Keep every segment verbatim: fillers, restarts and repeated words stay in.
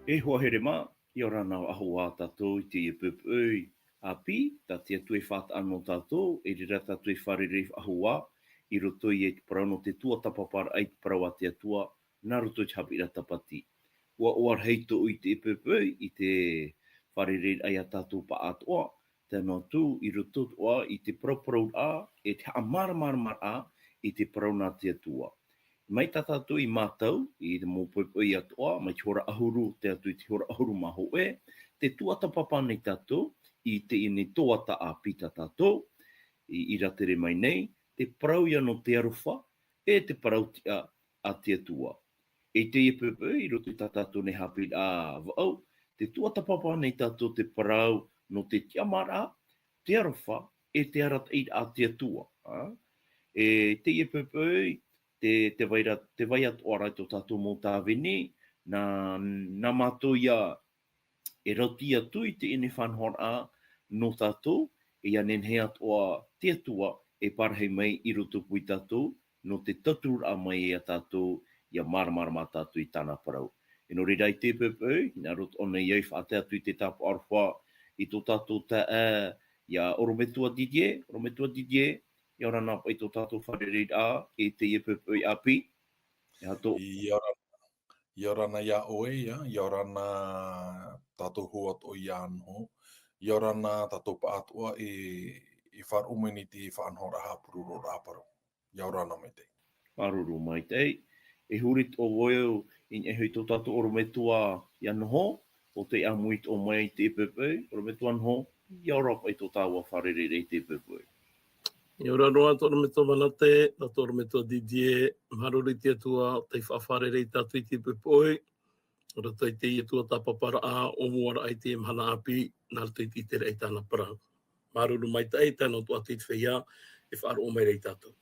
E hoa here mā, ʻia ora na faʻahou ā tātou i teie poʻipoʻi ʻāpī, tā te Atua e faʻataʻa nō tātou, i reira tātou e fārerei faʻahou ā, i roto i te parau nō te tuatāpaparaʻa i te parau a te Atua, nā roto i te haʻapiʻiraʻa tāpati. ʻUa ʻoaʻoa rahi tōʻu i teie poʻipoʻi, i te fārereiraʻa ia tātou pāʻātoʻa, tae noa atu, i roto atoʻa i te parauparauraʻa, e te haʻamāramaramaraʻa, i te parau nā te Atua. Mai tā tātou i mātau, i te mau poʻipoʻi atoʻa, mai te hora ʻahuru, tae atu i te hora ʻahuru mā hōʻē, tē tuatāpapa nei tātou, i teie nei tuatāpapa tā tātou, i, i rātere mai nei, te parau ia nō te aroha, e te parau tiʻa a te Atua. I teie poʻipoʻi, i roto i tā tātou nei haʻapiʻiraʻa vaʻu, tē tuatāpapa nei tātou te parau nō te tiʻamāraʻa, te aroha, e te arataʻiraʻa a te Atua. Ā? E teie poʻipoʻi, te, te vai ra, te vai atoʻa ra i tō tātou mau tāvini, nā, nā mātou ia e rauti atu i teie nei faʻanahoraʻa nō tātou, e ʻia nehenehe atoʻa te Atua e parahi mai i roto pū ia tātou, nō te tauturu mai ia tātou, ʻia māramarama tātou i tāna parau. E nō reira i teie poʻipoʻi, nā roto ʻōna i faʻatae atu i te tāpaʻo aroha i tō tātou taeaʻe, ia ʻorometua Didier, ʻorometua Didier, ʻia ora na paʻi tō tātou fārereiraʻa, i teie poʻipoʻi ʻāpī, e aha tō. ʻIa ora, ʻia ora na ia ʻoe, ʻia, ʻia ora na tātou hoa atoʻa ia noho, ʻia ora na tātou pāʻātoʻa e, e faʻaroʻo mai nei te faʻanahoraʻa haʻapuroroʻraʻa parau. ʻIa ora na maitaʻi. Māuruuru maitaʻi. E huri atoʻa vau i niʻa iho i tō tātou ʻorometua ia noho, ʻo tē ʻāmui atoʻa mai i teie poʻipoʻi, ʻorometua noho, ʻia ora paʻi tō tāua fārereiraʻa i teie poʻipoʻi. ʻIa ora na tō ʻorometua Manate, nā tō ʻorometua Didier, māuruuru i te Atua, tei faʻafārerei ia tātou i teie poʻipoʻi, nā roto i teie tuatāpaparaʻa, ʻōmuaraʻa i teie mahana ʻāpī, nā roto i te ʻiteraʻa i tāna parau. Māuruuru maitaʻi, tae noa atu i te feiā, e faʻaroʻo mai ra ia tātou.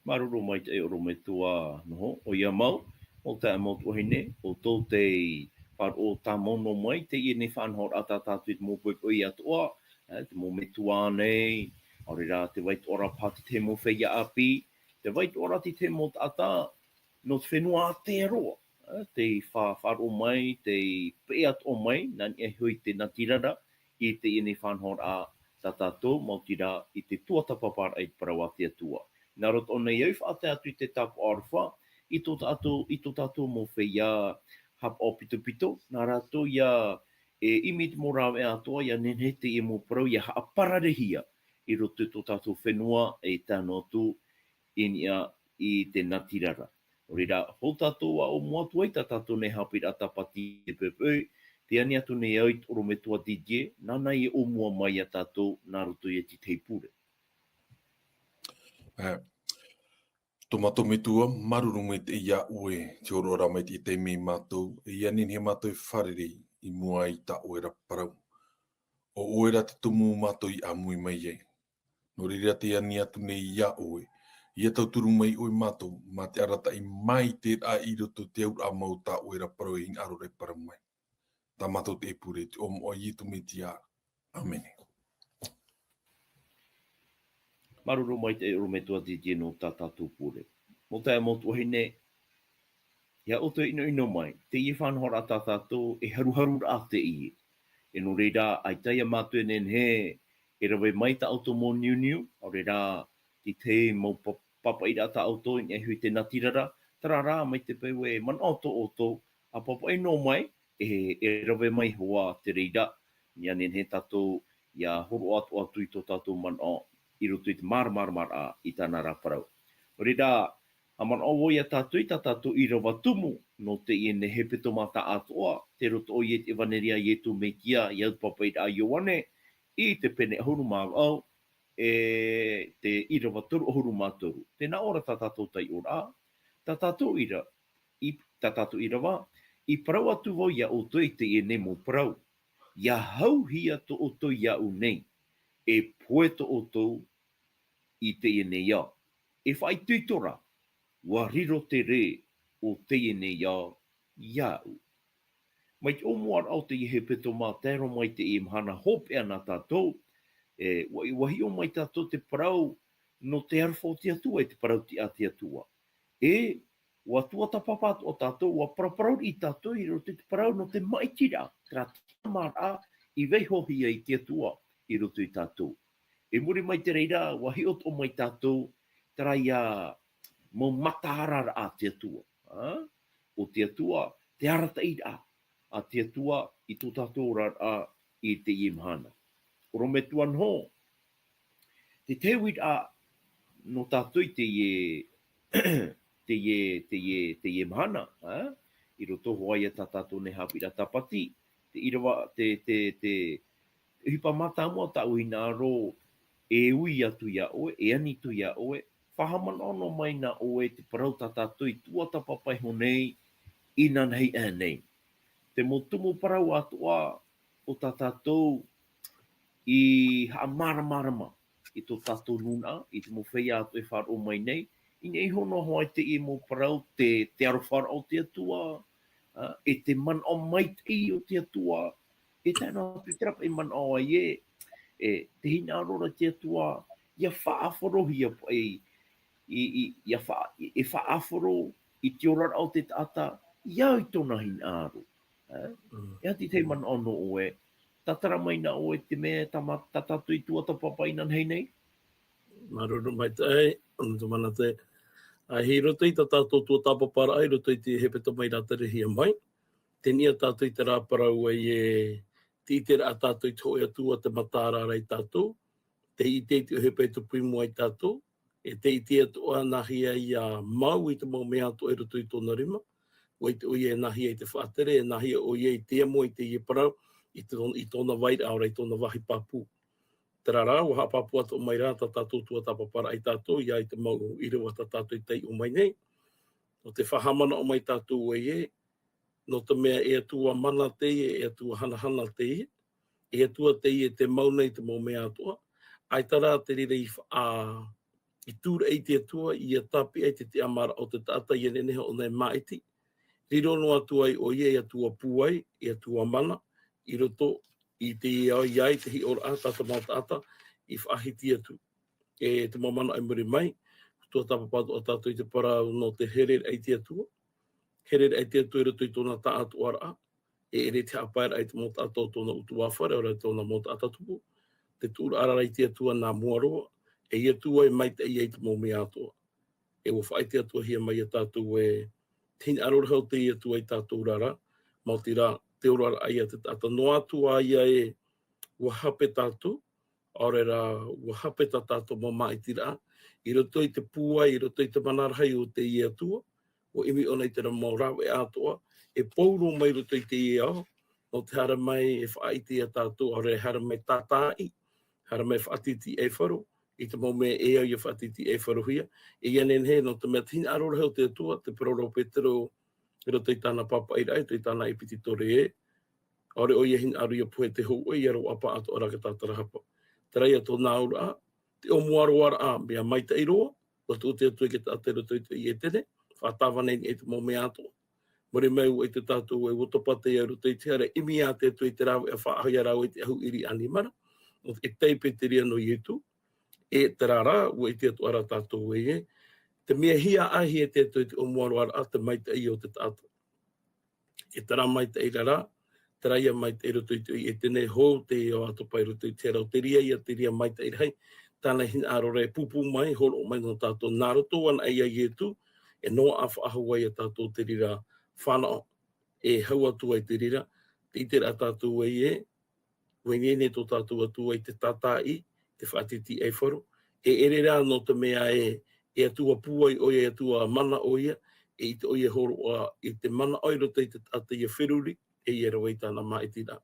Māuruuru maitaʻi ʻorometua noho, ʻoia mau, mau taeaʻe mau tuahine, ʻoutou tei faʻaroʻo tāmau noa mai, teie nei faʻanahoraʻa tā tātou i te mau poʻipoʻi atoʻa, ā, te mau metua nei, ʻaore rā te vai atoʻa ra paha te tahi mau feiā ʻāpī, te vai atoʻa ra te tahi mau taʻata, nō te fenua Aotearoa, ā, tei fa-, faʻaroʻo mai, tei peʻe atoʻa mai, nā niʻa iho i te natirara, i teie nei faʻanahoraʻa tā tātou, maoti rā i te tuatāpaparaʻa i te parau a te Atua. Nā roto ʻōna i faʻatae atu i te tāpaʻo aroha, i tō tātou, i tō tātou mau feiā haʻapaʻo pitopito, nā rātou ia e ʻimi i te mau rāveʻa atoʻa, ʻia nehenehe teie mau parau, ʻia haʻapararehia i roto i tō tātou fenua, e tae noa atu i niʻa i te natirara. Nō reira, hou tātou ʻa ʻōmua atu ai tā tātou nei haʻapiʻiraʻa tāpati i teie poʻipoʻi, tē ani atu nei au i tō ʻorometua Didier, nāna i ʻōmua mai ia tātou, nā roto ia i te tahi pure. Ā, tō mātou Metua, māuruuru maitaʻi ia ʻoe, te hōroʻa ra mai i teie nei mātou, e ʻia nehenehe mātou e fārerei i mua i tā ʻoe ra parau. ʻO ʻoe ra te tumu mātou i ʻāmui mai ai. Nō reira tē ani atu nei ia ʻoe, ʻia tauturu mai ʻoe ia mātou, mā te arataʻi maitaʻi i roto i te auraʻa mau tā ʻoe ra parau e hinaʻaro ra e parau mai. Tā mātou teie pure i te iʻoa o Iesu Mesia. ʻĀmene. Māuruuru maitaʻi ʻorometua Didier nō tā tātou pure. Mau taeaʻe mau tuahine, ʻia ʻoutou e ʻinoʻino mai, teie faʻanahoraʻa tā tātou e haruharuraʻa teie. E nō reira, ʻaita ia mātou e nehenehe e rave mai tā ʻoutou mau niuniu, ʻaore rā, te tahi mau pa-, pāpaʻiraʻa tā ʻoutou i niʻa iho i te natirara, terā rā, mai te peu e manaʻo atoʻa ʻoutou, ʻa pāpaʻi noa mai, e, e rave mai hoʻi te reira, ʻia nehenehe tātou ʻia hōroʻa atoʻa atu i tō tātou manaʻo i roto i te māramaramaraʻa i tāna ra parau. Nō reira, ʻa manaʻo vau ia tātou i tā tātou ʻīrava tumu, nō teie nei hepetoma taʻatoʻa, tei roto ʻoia i te ʻevaneria a Iesu Mesia, i te pāpaʻiraʻa a Ioane, i te pene ʻahuru mā vaʻu, e te ʻīrava toru ʻahuru mā toru. Tē nā ʻō ra tā tātou taiʻoraʻa, tā tātou ʻīra-, i, tā tātou ʻīrava, i parau atu vau ia ʻoutou i teie nei mau parau. ʻIa hauhia tō ʻoutou i aʻu nei, e pohe tō ʻoutou i teie nei ao. E faʻaitoito ra, ʻua riro te rē o teie nei ao i aʻu. Mai te ʻōmuaraʻa o teie hepetoma tae roa mai i teie mahana hopeʻa nā tātou, e, ʻua, ʻua hiʻo mai tātou te parau nō te aroha o te Atua, e te parau tiʻa a te Atua. E, ʻUa tuatāpapa atoʻa tātou, ʻua paraparau i tātou i roto i te parau nō te māʻitiraʻa, terā tiʻamāraʻa i vaihohia e te Atua i roto ia tātou. I muri mai i te reira, ʻua hiʻo atoʻa mai tātou, terā ia mau mataʻeinaʻa a te Atua. ʻĀ? ʻO te Atua, te arataʻiraʻa a te Atua i tō tātou oraraʻa i teie mahana. ʻOrometua noa, te tahi uiraʻa nō tātou i teie, teie, teie, teie mahana, ʻā? I roto hoʻi ia tā tātou nei haʻapiʻiraʻa tāpati, te ʻīrava, te, te, te, te ʻohipa mātāmua tāʻu hinaʻaro, e ui atu ia ʻoe, e ani atu ia ʻoe, faʻahaʻamanaʻo mai na ʻoe te parau tā tātou i tuatāpapa iho nei, inanahi aʻe nei. Te mau tumu parau atoʻa o tā tātou i haʻamāramarama i tō tātou nūnaʻa, i te mau feiā atoʻa e faʻaroʻo mai nei, i niʻa iho noa hoʻi i teie mau parau, te, te aroha o te Atua, ā, e te manaʻo maitaʻi o te Atua, e tae noa atu i terā paʻi manaʻo ē, e, te hinaʻaro ra te Atua, ʻia faʻaʻāfarohia paʻi, i, i, ʻia fa-, e faʻaʻāfaro i te oraraʻa o te taʻata, ʻia au i tōna hinaʻaro. Ā? Mm. E aha te tahi manaʻo nō ʻoe, tātara mai na ʻoe te mea tā mā-, tā tātou i tuatāpapa inanahi nei? Māuruuru maitaʻi, ʻo te mana te, ā, i roto i tā tātou tuatāpaparaʻa, i roto i te hepetoma i rāterehia mai, tei niʻa tātou i terā parau ē, e, te ʻiteraʻa tātou i te hōʻē Atua te mataʻeinaʻa ia tātou, te ʻite i te ʻohipa i tupu i mua ia tātou, e te ʻite atoʻa nāhea ʻia mau i te mau mea atoʻa i roto i tōna rima, ʻua ʻite ʻoia nāhea ʻia faʻatere, nāhea ʻoia ʻia amo i teie parau, i tō-, i tōna vairaʻa, ʻaore i tōna vāhi pāpū. Terā rā, ʻua haʻapāpū atoʻa mai rā tā tātou tuatāpaparaʻa ia tātou, ʻia au i te mau ʻīrava tā tātou i taiʻo mai nei. Nō te faʻahaʻamanaʻo mai tātou ē, nō te mea e Atua mana teie, e Atua hanahana teie, e Atua teie tē mau nei te mau mea atoʻa, ʻaita rā te reira i faʻa-, i tūraʻi te Atua, ʻia tāpeʻa i te tiʻamāraʻa o te taʻata ʻia nehenehe ʻōna e māʻiti. Riro noa atu ai ʻoia e Atua pūai, e Atua mana, i roto i te ao ʻia ai te hiʻoraʻa tā te mau taʻata i faʻahiti atu. E te mau manaʻo i muri mai, tuatāpapa atoʻa tātou i te parau nō te hereraʻa i te Atua. Hereraʻa i te Atua i roto i tōna taʻatoʻaraʻa, e ʻere te haʻapaeraʻa i te mau taʻata o tōna ʻutuāfare, ʻaore tōna mau taʻata tupu. Te tuʻuraʻa ra i te Atua nā mua roa, e Atua e maitaʻi ai te mau mea atoʻa. E ʻua faʻaʻite atoʻahia mai ia tātou ē, te hinaʻaro rahi o te Atua ia tātou ra, maoti rā, te oraraʻa ia te taʻata noa atu ā ia ē, ʻua hape tātou, ʻaore rā, ʻua hape tā tātou mau māʻitiraʻa, i roto i te pūai, i roto i te mana rahi o te Atua, ʻua ʻimi ʻōna i terā mau rāveʻa atoʻa, e pauroa mai roto i te ao, nō te haere mai e faʻaʻite ia tātou, ʻaore e haere mai tātāʻi, haere mai faʻatītīʻaifaro, i te mau mea e au ʻia faʻatītīʻaifarohia, e ʻia nehenehe nō te mea te hinaʻaro rahi o te Atua, te parau ra ʻo Petero, i roto i tāna pāpaʻiraʻa, i roto i tāna ʻepititore ē, ʻaore ʻoia e hinaʻaro ʻia pohe te hōʻē, ʻia roaʻa pāʻatoʻa rā te tātarahapa. Terā ia tōna auraʻa, te ʻōmuaraʻa, mea maitaʻi roa, ʻua tuʻu te Atua i te taʻata i roto i te ʻētene, faʻatāvana i te mau mea atoʻa. Muri mai ʻua ʻite tātou ē ʻua topa teie i roto i te haere, ʻimi ā te Atua i te rāveʻa faʻaʻahu ia rāua i te ʻahu ʻiri ʻanimara, nō te taipe te reira nō Ietu, e terā rā, ʻua ʻite atoʻa ra tātou ē, te mea hiaʻai e te Atua i te ʻōmuaraʻa, te maitaʻi o te taʻata. E terā maitaʻi ra, terā ia maitaʻi i roto i te ʻētene hou, te ao ʻatopa i roto i te haere, te reira ia, te reira maitaʻi rahi, tāna hinaʻaro ra e pūpū mai, hōroʻa mai nō tātou, nā roto anaʻe ia Ietu, e noaʻa faʻahou ai ia tātou te reira fānaʻo, e hau atu ai te reira, te ʻiteraʻa tātou ē, ʻua ineine tō tātou Atua i te tātāʻi, te faʻatītīʻaifaro. E ʻere rā nō te mea ē, e Atua pūai ʻoia, e Atua mana ʻoia, e ʻite ʻoia e hōroʻa i te manaʻo i roto i te taʻata ʻia feruri, e ʻia rave i tāna māʻitiraʻa.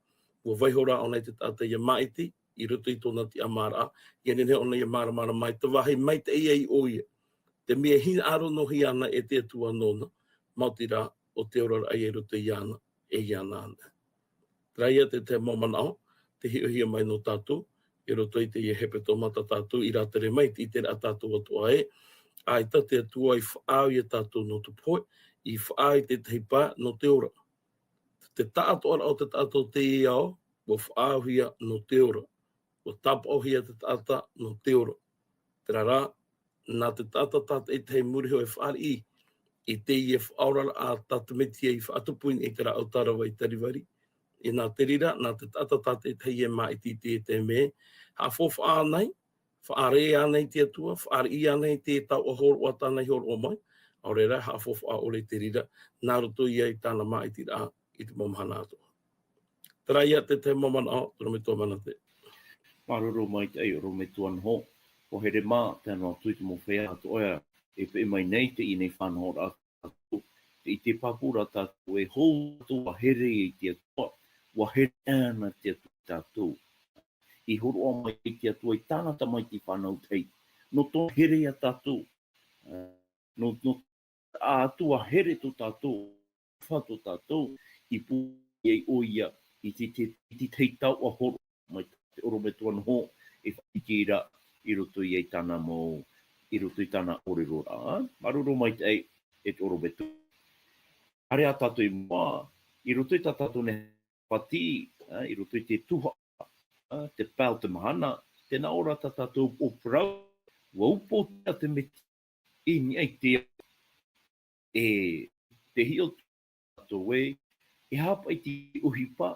ʻUa vaiiho rā ʻōna i te taʻata ʻia māʻiti, i roto i tōna tiʻamāraʻa, ʻia nehenehe ʻōna ʻia māramarama i te vāhi maitaʻi ai ʻoia. Te mea hinaʻaro noa hia ana e te Atua nōna, maoti rā, ʻo te oraraʻa i roto iāna, e iāna ana. Terā ia te, te mau manaʻo, tē hiʻohia mai nō tātou, i roto i teie hepetoma tā tātou i rātere mai, i te ʻiteraʻa tātou atoʻa ē, ʻaita te Atua i faʻaau ia tātou nō te pohe, i faʻaau i te tahi pae nō te ora. Te taʻatoʻaraʻa o te taʻata o teie ao, ʻua faʻaauhia nō te ora. ʻUa tāpaʻohia te taʻata nō te ora. Terā rā, nā te taʻata tātaʻitahi i muri iho e fāriʻi, i teie faʻaoraraʻa tā te Mesia i faʻatupu i niʻa i terā ʻautaraʻa i Kalivari. Inā te reira, nā te taʻata tātaʻitahi e māʻiti i te, te mea, haʻafaufaʻa ānei, faʻaʻite ānei te Atua, faʻaʻite ānei te taoʻa hōroʻa tāna i hōroʻa mai, ʻaore rā, haʻafaufaʻa ʻore te reira, nā roto ia i tāna māʻitiraʻa i te mau mahana atoʻa. Terā ia te tahi mau manaʻo, te ʻorometua Manate. Māuruuru maitaʻi, ʻorometua Noho. ʻUa here mā, tē nā atu i te mau feiā atoʻa, e peʻe mai nei teie nei faʻanahoraʻa tātou. Te ʻite pāpū ra tātou e hou tātou ʻua here i te Atua, ʻua here ānei te Atua i tātou. I hōroʻa mai te Atua i tāna tamaiti fānau tahi. Nō tōna here ia tātou. Nō, nō, ʻa Atua here tō tātou, fa tō tātou, i pū ai ʻoia, i te, te, i te tahi taoʻa hōroʻa mai te ʻorometua Noho, e faʻaʻite ra i roto ia i tāna mau, i roto i tāna ʻōrero ra. Māuruuru maitaʻi, e te ʻorometua. Haere ā tātou i mua, i roto i tā tātou nei pati, ā, i roto i te tuhaʻa, ā, te pae o te mahana, tē nā ʻō ra tā tātou ʻōparau, ʻua upoʻotiʻa te Mesia i niʻa i te ao. E, tē hiʻo tātou ē, e aha paʻi te ʻohipa,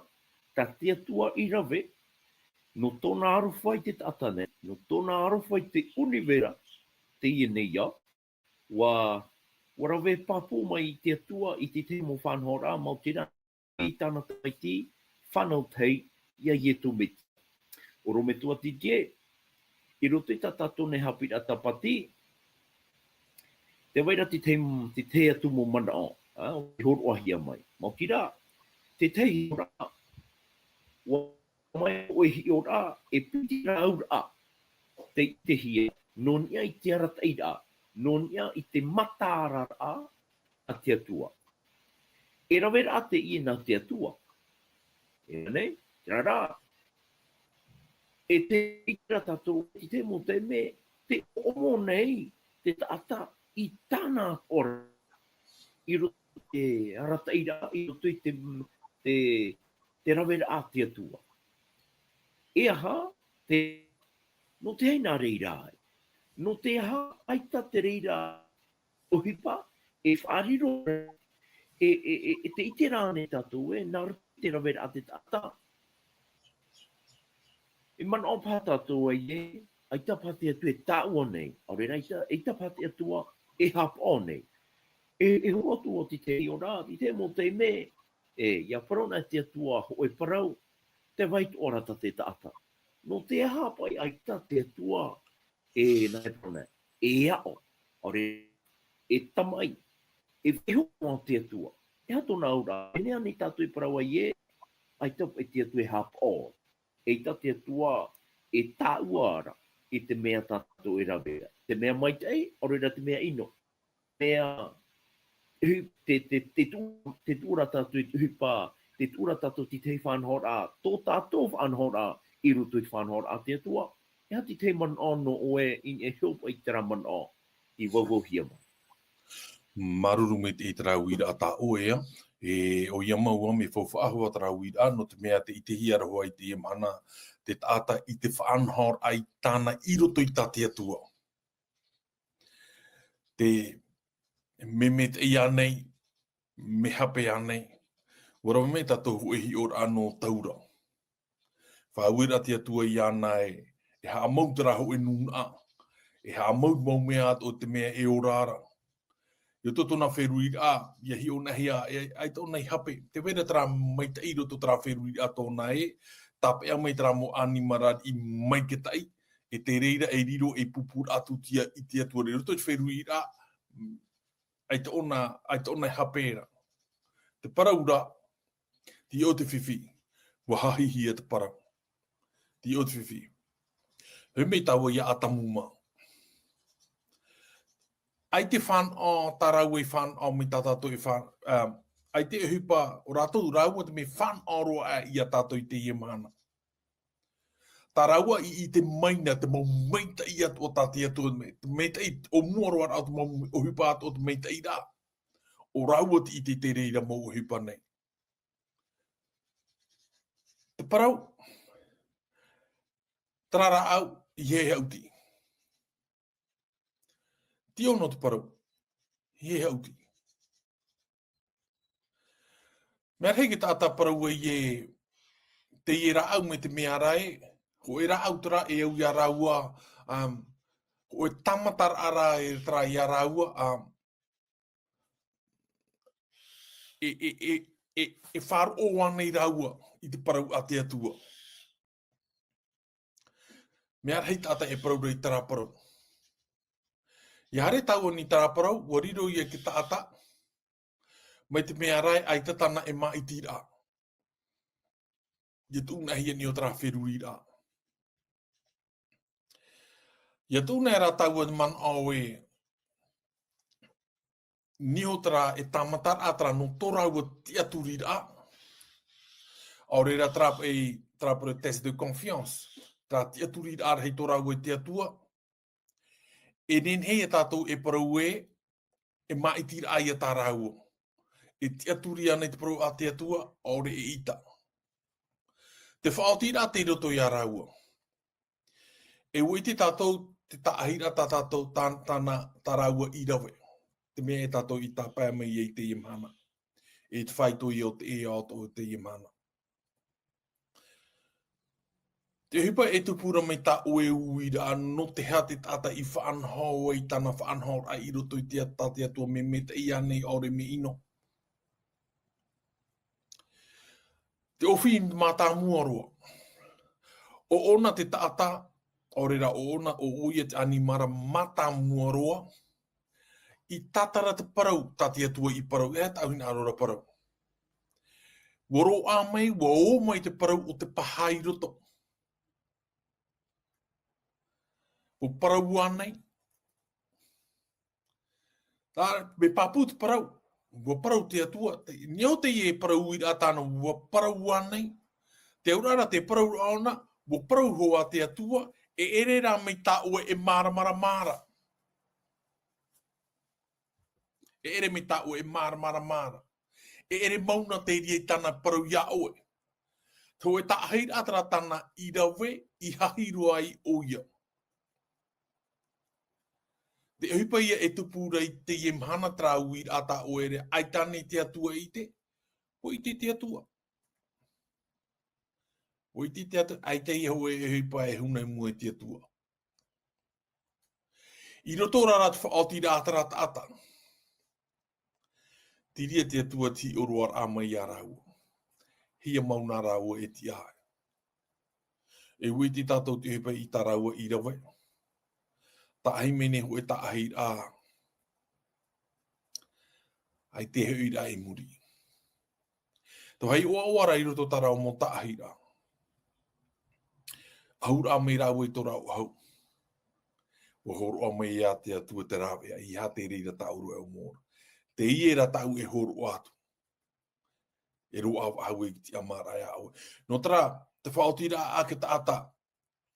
tā te Atua i rave, nō tōna aroha i te taʻata nei, nō tōna aroha i te ʻunivera, teie nei ao, ʻua, ʻua rave pāpū mai te Atua i te tahi mau faʻanahoraʻa, maoti rā, i tāna tamaiti fānau tahi, ia Iesu Mesia. ʻOrometua Didier, i roto i tā tātou nei haʻapiʻiraʻa tāpati, tē vai ra te tahi, te tahi atu mau manaʻo, ā, i hōroʻahia mai. Maoti rā, te tahi ra, ʻua mai ʻoe hiʻo ra, e piti ra au ra, te, te hia, nō niʻa i te arataʻiraʻa, nō niʻa i te mataʻaraʻa a te Atua. E rave ra teie nā te Atua. E nei, terā rā, e te ʻite ra tātou, i te mau taime, tē ʻomo nei te taʻata i tāna ora. I roto i te arataʻiraʻa, i roto i te, te, te raveraʻa a te Atua. E aha, te, nō te aha nā reira ai? Nō te aha ʻaita te reira ʻohipa, e faʻariro, e, e, e, e te ʻite ra nei tātou ē, nā roto i te raveraʻa a te taʻata. E manaʻo paha tātou ai ē, ʻaita paha te Atua e tāʻua nei, ʻaore rā ʻaita, ʻaita paha te Atua e haʻapaʻo nei. E, e hōroʻa atu ʻo te tahi ora, i te mau taime, e, ʻia parau na te Atua hōʻē parau, tē vai atoʻa ra tā te taʻata. Nō te aha paʻi ʻaita te Atua, e, nā e parau na, e aʻo, ʻaore, e tamaʻi, e vaiiho noa te Atua. E aha tōna auraʻa, e nehenehe tātou e parau ai ē, ʻaita paʻi te Atua e haʻapaʻo. ʻAita te Atua e tāʻua ra i te mea tā tātou e rave ra. Te mea maitaʻi, ʻaore rā te mea ʻino. Mea, e, te, te, te tuʻu, te tuʻu ra tātou i te ʻohipa, te tuʻu ra tātou i te tahi faʻanahoraʻa, tō tātou faʻanahoraʻa, i roto i te faʻanahoraʻa a te Atua. E aha te tahi manaʻo nō ʻoe i niʻa iho paʻi i terā manaʻo i vauvauhia mai? Māuruuru maitaʻi i terā uiraʻa tā ʻoe, ā. E, ʻoia mau ā, mea faufaʻa hoʻi terā uiraʻa, nō te mea tē ʻitehia ra hoʻi i teie mahana, te taʻata i te faʻanahoraʻa i tāna i roto i tā te Atua. Te, mea maitaʻi ānei, mea hape ānei, ʻua rave mai tātou hōʻē hiʻoraʻa nō taura. Faʻaue ra te Atua iāna ē, e haʻamau terā hōʻē nūnaʻa, e haʻamau mau mea atoʻa te mea e ora ra. I roto tōna feruriraʻa, ʻia hiʻo nahea, e, ʻaita ʻōna i hape. Tē vai ra terā maitaʻi i roto terā feruriraʻa tōna ē, tāpeʻa mai terā mau ʻanimara i maitaʻi, e te reira e riro ei pūpūraʻa tūtia i te Atua ra. I roto i te feruriraʻa, ʻaita ʻōna, ʻaita ʻōna i hape ra. Te parau ra, tei ʻō te fifi, ʻua hāhihia te parau. Tei ʻō te fifi. Hōʻē mea tāua ia ʻAtamu mā. ʻAita e fānaʻo, tā rāua i fānaʻo mai tā tātou e fā-, ā, ʻaita e ʻohipa, ʻo rātou rāua te mea fānaʻo roa aʻe ia tātou i teie mahana. Tā rāua i, i ʻite mai na te mau maitaʻi atoʻa tā te Atua, te maitaʻi o mua roa raʻa o te mau ʻohipa atoʻa o te maitaʻi ra. ʻO rāua tei ʻite i te reira mau ʻohipa nei. Te parau, terā rāʻau, i hea e haʻuti. Tei ʻō noa te parau, i hea e haʻuti. Mea rahi te taʻata parau ai e teie rāʻau mai te mea ra ē, hōʻē rāʻau terā e au iā rāua, um, hōʻē tāmataraʻa rā e terā iā rāua, um, e, e, e, e, e faʻaroʻo ānei rāua i te parau a te Atua. Mea rahi taʻata e parau ra i terā parau. ʻIa haere tāua i terā parau, ʻua riro ia i te taʻata, mai te mea ra ē, ʻaita tāna e māʻitiraʻa. ʻIa tuʻunahia niʻa i terā feruriraʻa. ʻIa tuʻunahia rā tāua manaʻo ē, niʻa i terā e tāmataraʻa terā nō tō rāua tiʻaturiraʻa. ʻAore rā terā, e, terā parau test de confiance. Terā tiʻaturiraʻa rahi tō rāua i te Atua. E nehenehe ia tātou e parau ē, e māʻitiraʻa ia tā rāua. E tiʻaturi ānei te parau a te Atua, ʻaore e ʻita. Te faʻaotiraʻa tei roto iā rāua. E ʻua ʻite tātou te taʻahiraʻa tā tātou, tā, tāna, tā rāua i rave. Te mea e tātou i tāpae mai ai i teie mahana. E te faito ia o te, e o te, o teie mahana. Te ʻohipa e tupu ra mai tā ʻoe uiraʻa, nō te aha te taʻata i faʻanaho ai tāna faʻanahoraʻa i roto i te At-, tā te Atua, mea maitaʻi ānei ʻaore mea ʻino. Te ʻōfī mātāmua roa. ʻO ʻōna te taʻata, ʻaore rā ʻo ʻōna, ʻo ʻoia te ʻanimara mātāmua roa, i tātara te parau, tā te Atua i parau, e taʻu hinaʻaro ra parau. ʻUa roaʻa mai, ʻua ō mai te parau o te paha i roto. ʻUa parau ānei. Tā, mea pāpū te parau. ʻUa parau te Atua. Te, niʻa i teie parau uiraʻa tāna, ʻua parau ānei. Te auraʻa ra, te parau ra ʻōna, ʻua parau hoʻi te Atua, e ʻere rā mai tā ʻoe e māramarama ra. E ʻere mai tā ʻoe e māramarama ra. E ʻere mau na te reira i tāna parau iā ʻoe. Te hōʻē taʻahiraʻa terā tāna i rave, i hahi roa ai ʻoia. Te ʻohipa ia e tupu ra i teie mahana terā uiraʻa tā ʻoe e ʻere, ʻaita ānei te Atua e ʻite, ʻua ʻite te Atua. ʻUa ʻite te Atua, ʻaita ia hōʻē ʻohipa e huna i mua i te Atua. I roto rā rā te faʻaotiraʻa a terā taʻata. Te reira te Atua te hiʻo roa ra mai iā rāua. Hia mau na rāua e tiʻa ai. E ʻua ʻite tātou te ʻohipa i tā rāua i rave. Taʻahi mai nei hōʻē taʻahiraʻa. ʻAita hoʻi rā i muri. Tō hai ʻoaʻoa ra i roto tā rāua mau taʻahiraʻa. ʻAhuraʻa mai rāua i tō rāua ʻahu. ʻUa hōroʻa mai iā te Atua te rāveʻa, ʻeiaha te reira tāʻu roa e ʻō ra. Teie rā tāʻu e hōroʻa atu. E roaʻa faʻahou i te tiʻamāraʻa iā ʻoe. Nō terā, te faʻaotiraʻa a te taʻata,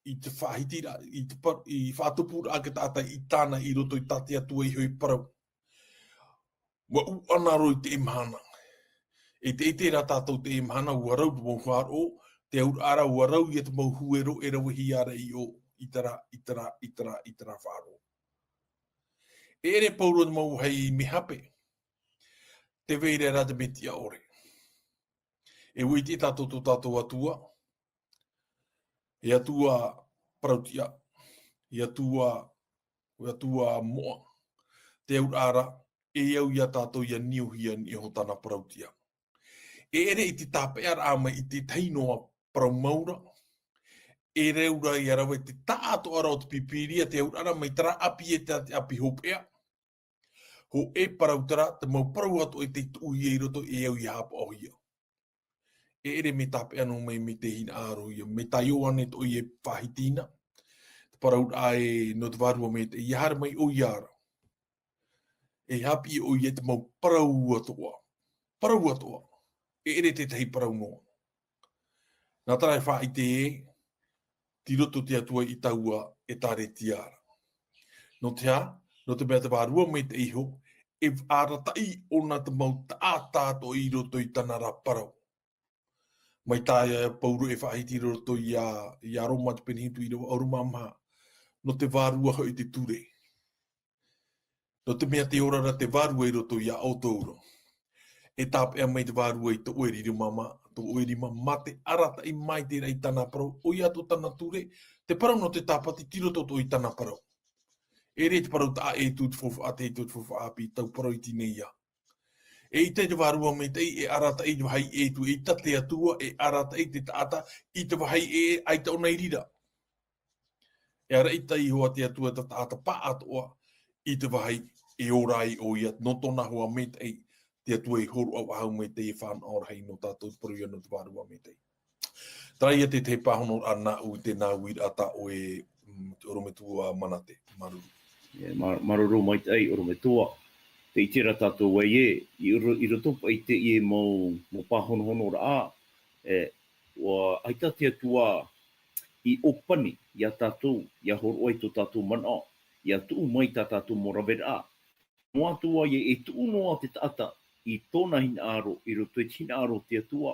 i te faʻahitiraʻa, i te pa-, i faʻatupuraʻa a te taʻata i tāna i roto i tā te Atua iho i parau. ʻUa ʻūʻana roa i teie mahana. E te, e te ʻite ra tātou teie mahana, ʻua rau te mau faʻaroʻo, te auraʻa ra, ʻua rau ia te mau huero e ravehia ra i ʻō, i terā, i terā, i terā, i terā faʻaroʻo. E ʻere pauroa te mau vāhi mea hape. Tē vai ra te mea tiʻa ʻore. E ʻua ʻite tātou tō tātou Atua, e Atua parautiʻa, e Atua, e Atua moʻa. Te auraʻa ra, e au iā tātou ʻia niuhia niʻa iho tāna parautiʻa. E ʻere i te tāpeʻaraʻa mai i te tahi noa parau mau ra. E rave ra ʻia rave te taʻatoʻaraʻa o te Pīpīria, te auraʻa ra mai terā ʻapi e te, te ʻapi hopeʻa. Hōʻē parau terā, te mau parau atoʻa i te tuʻuhia i roto e au ʻia hapaʻohia. E ʻere mea tāpeʻa noa mai mea tē hinaʻarohia, mea tā Ioane tō ʻoia e faʻahiti na. Te parauraʻa ē nō te vārua maitaʻi, ʻia haere mai ʻoia ra. E haʻapiʻi ʻoia i te mau parau atoʻa. Parau atoʻa. E ʻere te tahi parau noa. Nā terā e faʻaʻite ē, tei roto te Atua i taua ʻĒtārētia ra. Nō te aha? Nō te mea te vārua maitaʻi iho, e arataʻi ʻōna te mau taʻata atoʻa i roto i tāna ra parau. Mai tā Paulo e faʻahiti i roto iā, iā Roma te pene hitu ʻīrava ʻahuru mā maha. Nō te vārua hoʻi te ture. Nō te mea tē ora ra te vārua i roto iā ʻoutou ra. e tāpeʻa mai te Vārua i tō ʻoe rima mā, tō ʻoe rima mā te arataʻi mai te reira i tāna parau, ʻoia atoʻa tāna ture, te parau nō te tāpati tei roto atoʻa i tāna parau. E ʻere te parau taʻa ʻē atu te faufaʻa, te ʻē atu te faufaʻa ʻāpī, tau parau i teie nei ia. E ʻite te Vārua Maitaʻi, e arataʻi te vāhi ʻē atu, e ʻite te Atua, e arataʻi te taʻata i te vāhi ʻē, ʻaita ʻōna i reira. E arataʻi iho ā te Atua te taʻata pāʻatoʻa i te vāhi e ora ai ʻoia, nō tōna hoa maitaʻi, te Atua i hōroʻa faʻahou maitaʻi, e fānaʻo rahi nō tātou, te parau ia nō te Vārua Maitaʻi. Terā ia te, te pāhonoraʻa nāʻu i te nā uiraʻa tā ʻoe, mm, ʻorometua Manate, māuruuru. E, mā-, māuruuru maitaʻi, ʻorometua. Tē ʻite ra tātou ē, i ro-, i roto paʻi i teie mau, mau pāhonohonoraʻa, e, ʻua ʻaita te Atua i ʻōpani ia tātou, ʻia hōroʻa i tō tātou manaʻo, ʻia tuʻu mai tā tātou mau raveraʻa. Noa atu ā ē, e tuʻu noa te taʻata i tōna hinaʻaro, i roto i te hinaʻaro o te Atua.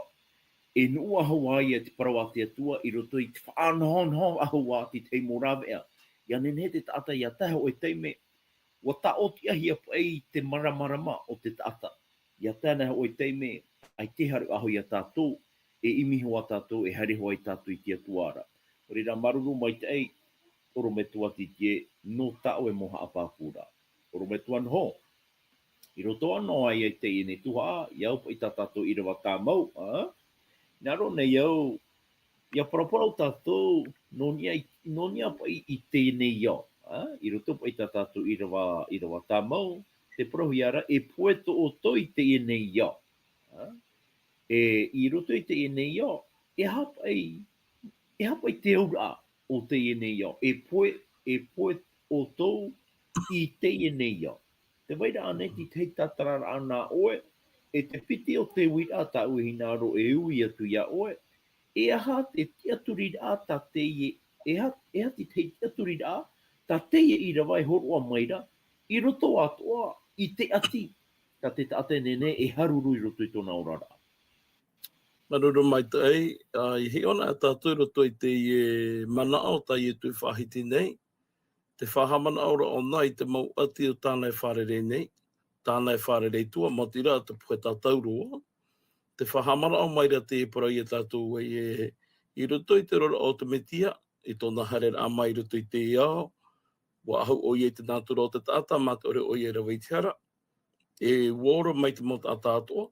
E nuʻu faʻahou ā ia te parau a te Atua, i roto i te faʻanahonaho faʻahou ā i te mau rāveʻa. ʻIa nehenehe te taʻata ʻia tae hōʻē taime, ʻua tāʻotiʻahia paʻi te māramarama o te taʻata. ʻIa tae noa hōʻē taime, ʻaita e haere faʻahou ia tātou, e ʻimi hoʻi tātou, e haere hoʻi tātou i te Atua ra. Nō reira, māuruuru maitaʻi, ʻorometua Titie, nō tā ʻoe mau haʻapāpūraʻa. ʻOrometua Noho, i roto anaʻe i teie nei tuhaʻa, ʻia au paʻi tā tātou ʻīrava tāmau, ā? Hinaʻaro nei au, ʻia paraparau tātou, nō niʻa i, nō niʻa paʻi i teie nei ao, ā? I roto paʻi tā tātou ʻīrava, ʻīrava tāmau, tē parauhia ra, e pohe tō ʻoutou i teie nei ao, ā? E, i roto i teie nei ao, e aha paʻi, e aha paʻi te auraʻa o teie nei ao, e pohe, e pohe ʻoutou i teie nei ao. Tē vai ra ānei te tahi tātararaʻa nā ʻoe, e te piti o te uiraʻa tāʻu e hinaʻaro e ui atu ia ʻoe, e aha te tiʻaturiraʻa tā teie, e aha, e aha te tahi tiʻaturiraʻa tā teie ʻīrava e hōroʻa mai ra, i roto atoʻa i te ʻati, tā te taʻata e nehenehe e haruru i roto i tōna oraraʻa. Māuruuru maitaʻi, ā, i hiʻo na tātou i roto i teie manaʻo tā Ietu i faʻahiti nei, te faʻahaʻamanaʻoraʻa ʻōna i te mau ʻati o tāna e fārerei nei, tāna e fārerei atu ā, maoti rā te pohe tātauro. Te faʻahaʻamanaʻo mai ra te parau ia tātou ē, i roto i te oraraʻa o te Mesia, i tōna haereraʻa mai i roto i te ao, ʻua ʻahu ʻoia i te nātura o te taʻata, mā te ʻore ʻoia e rave i te hara, e ʻua ora mai te mau taʻata atoʻa,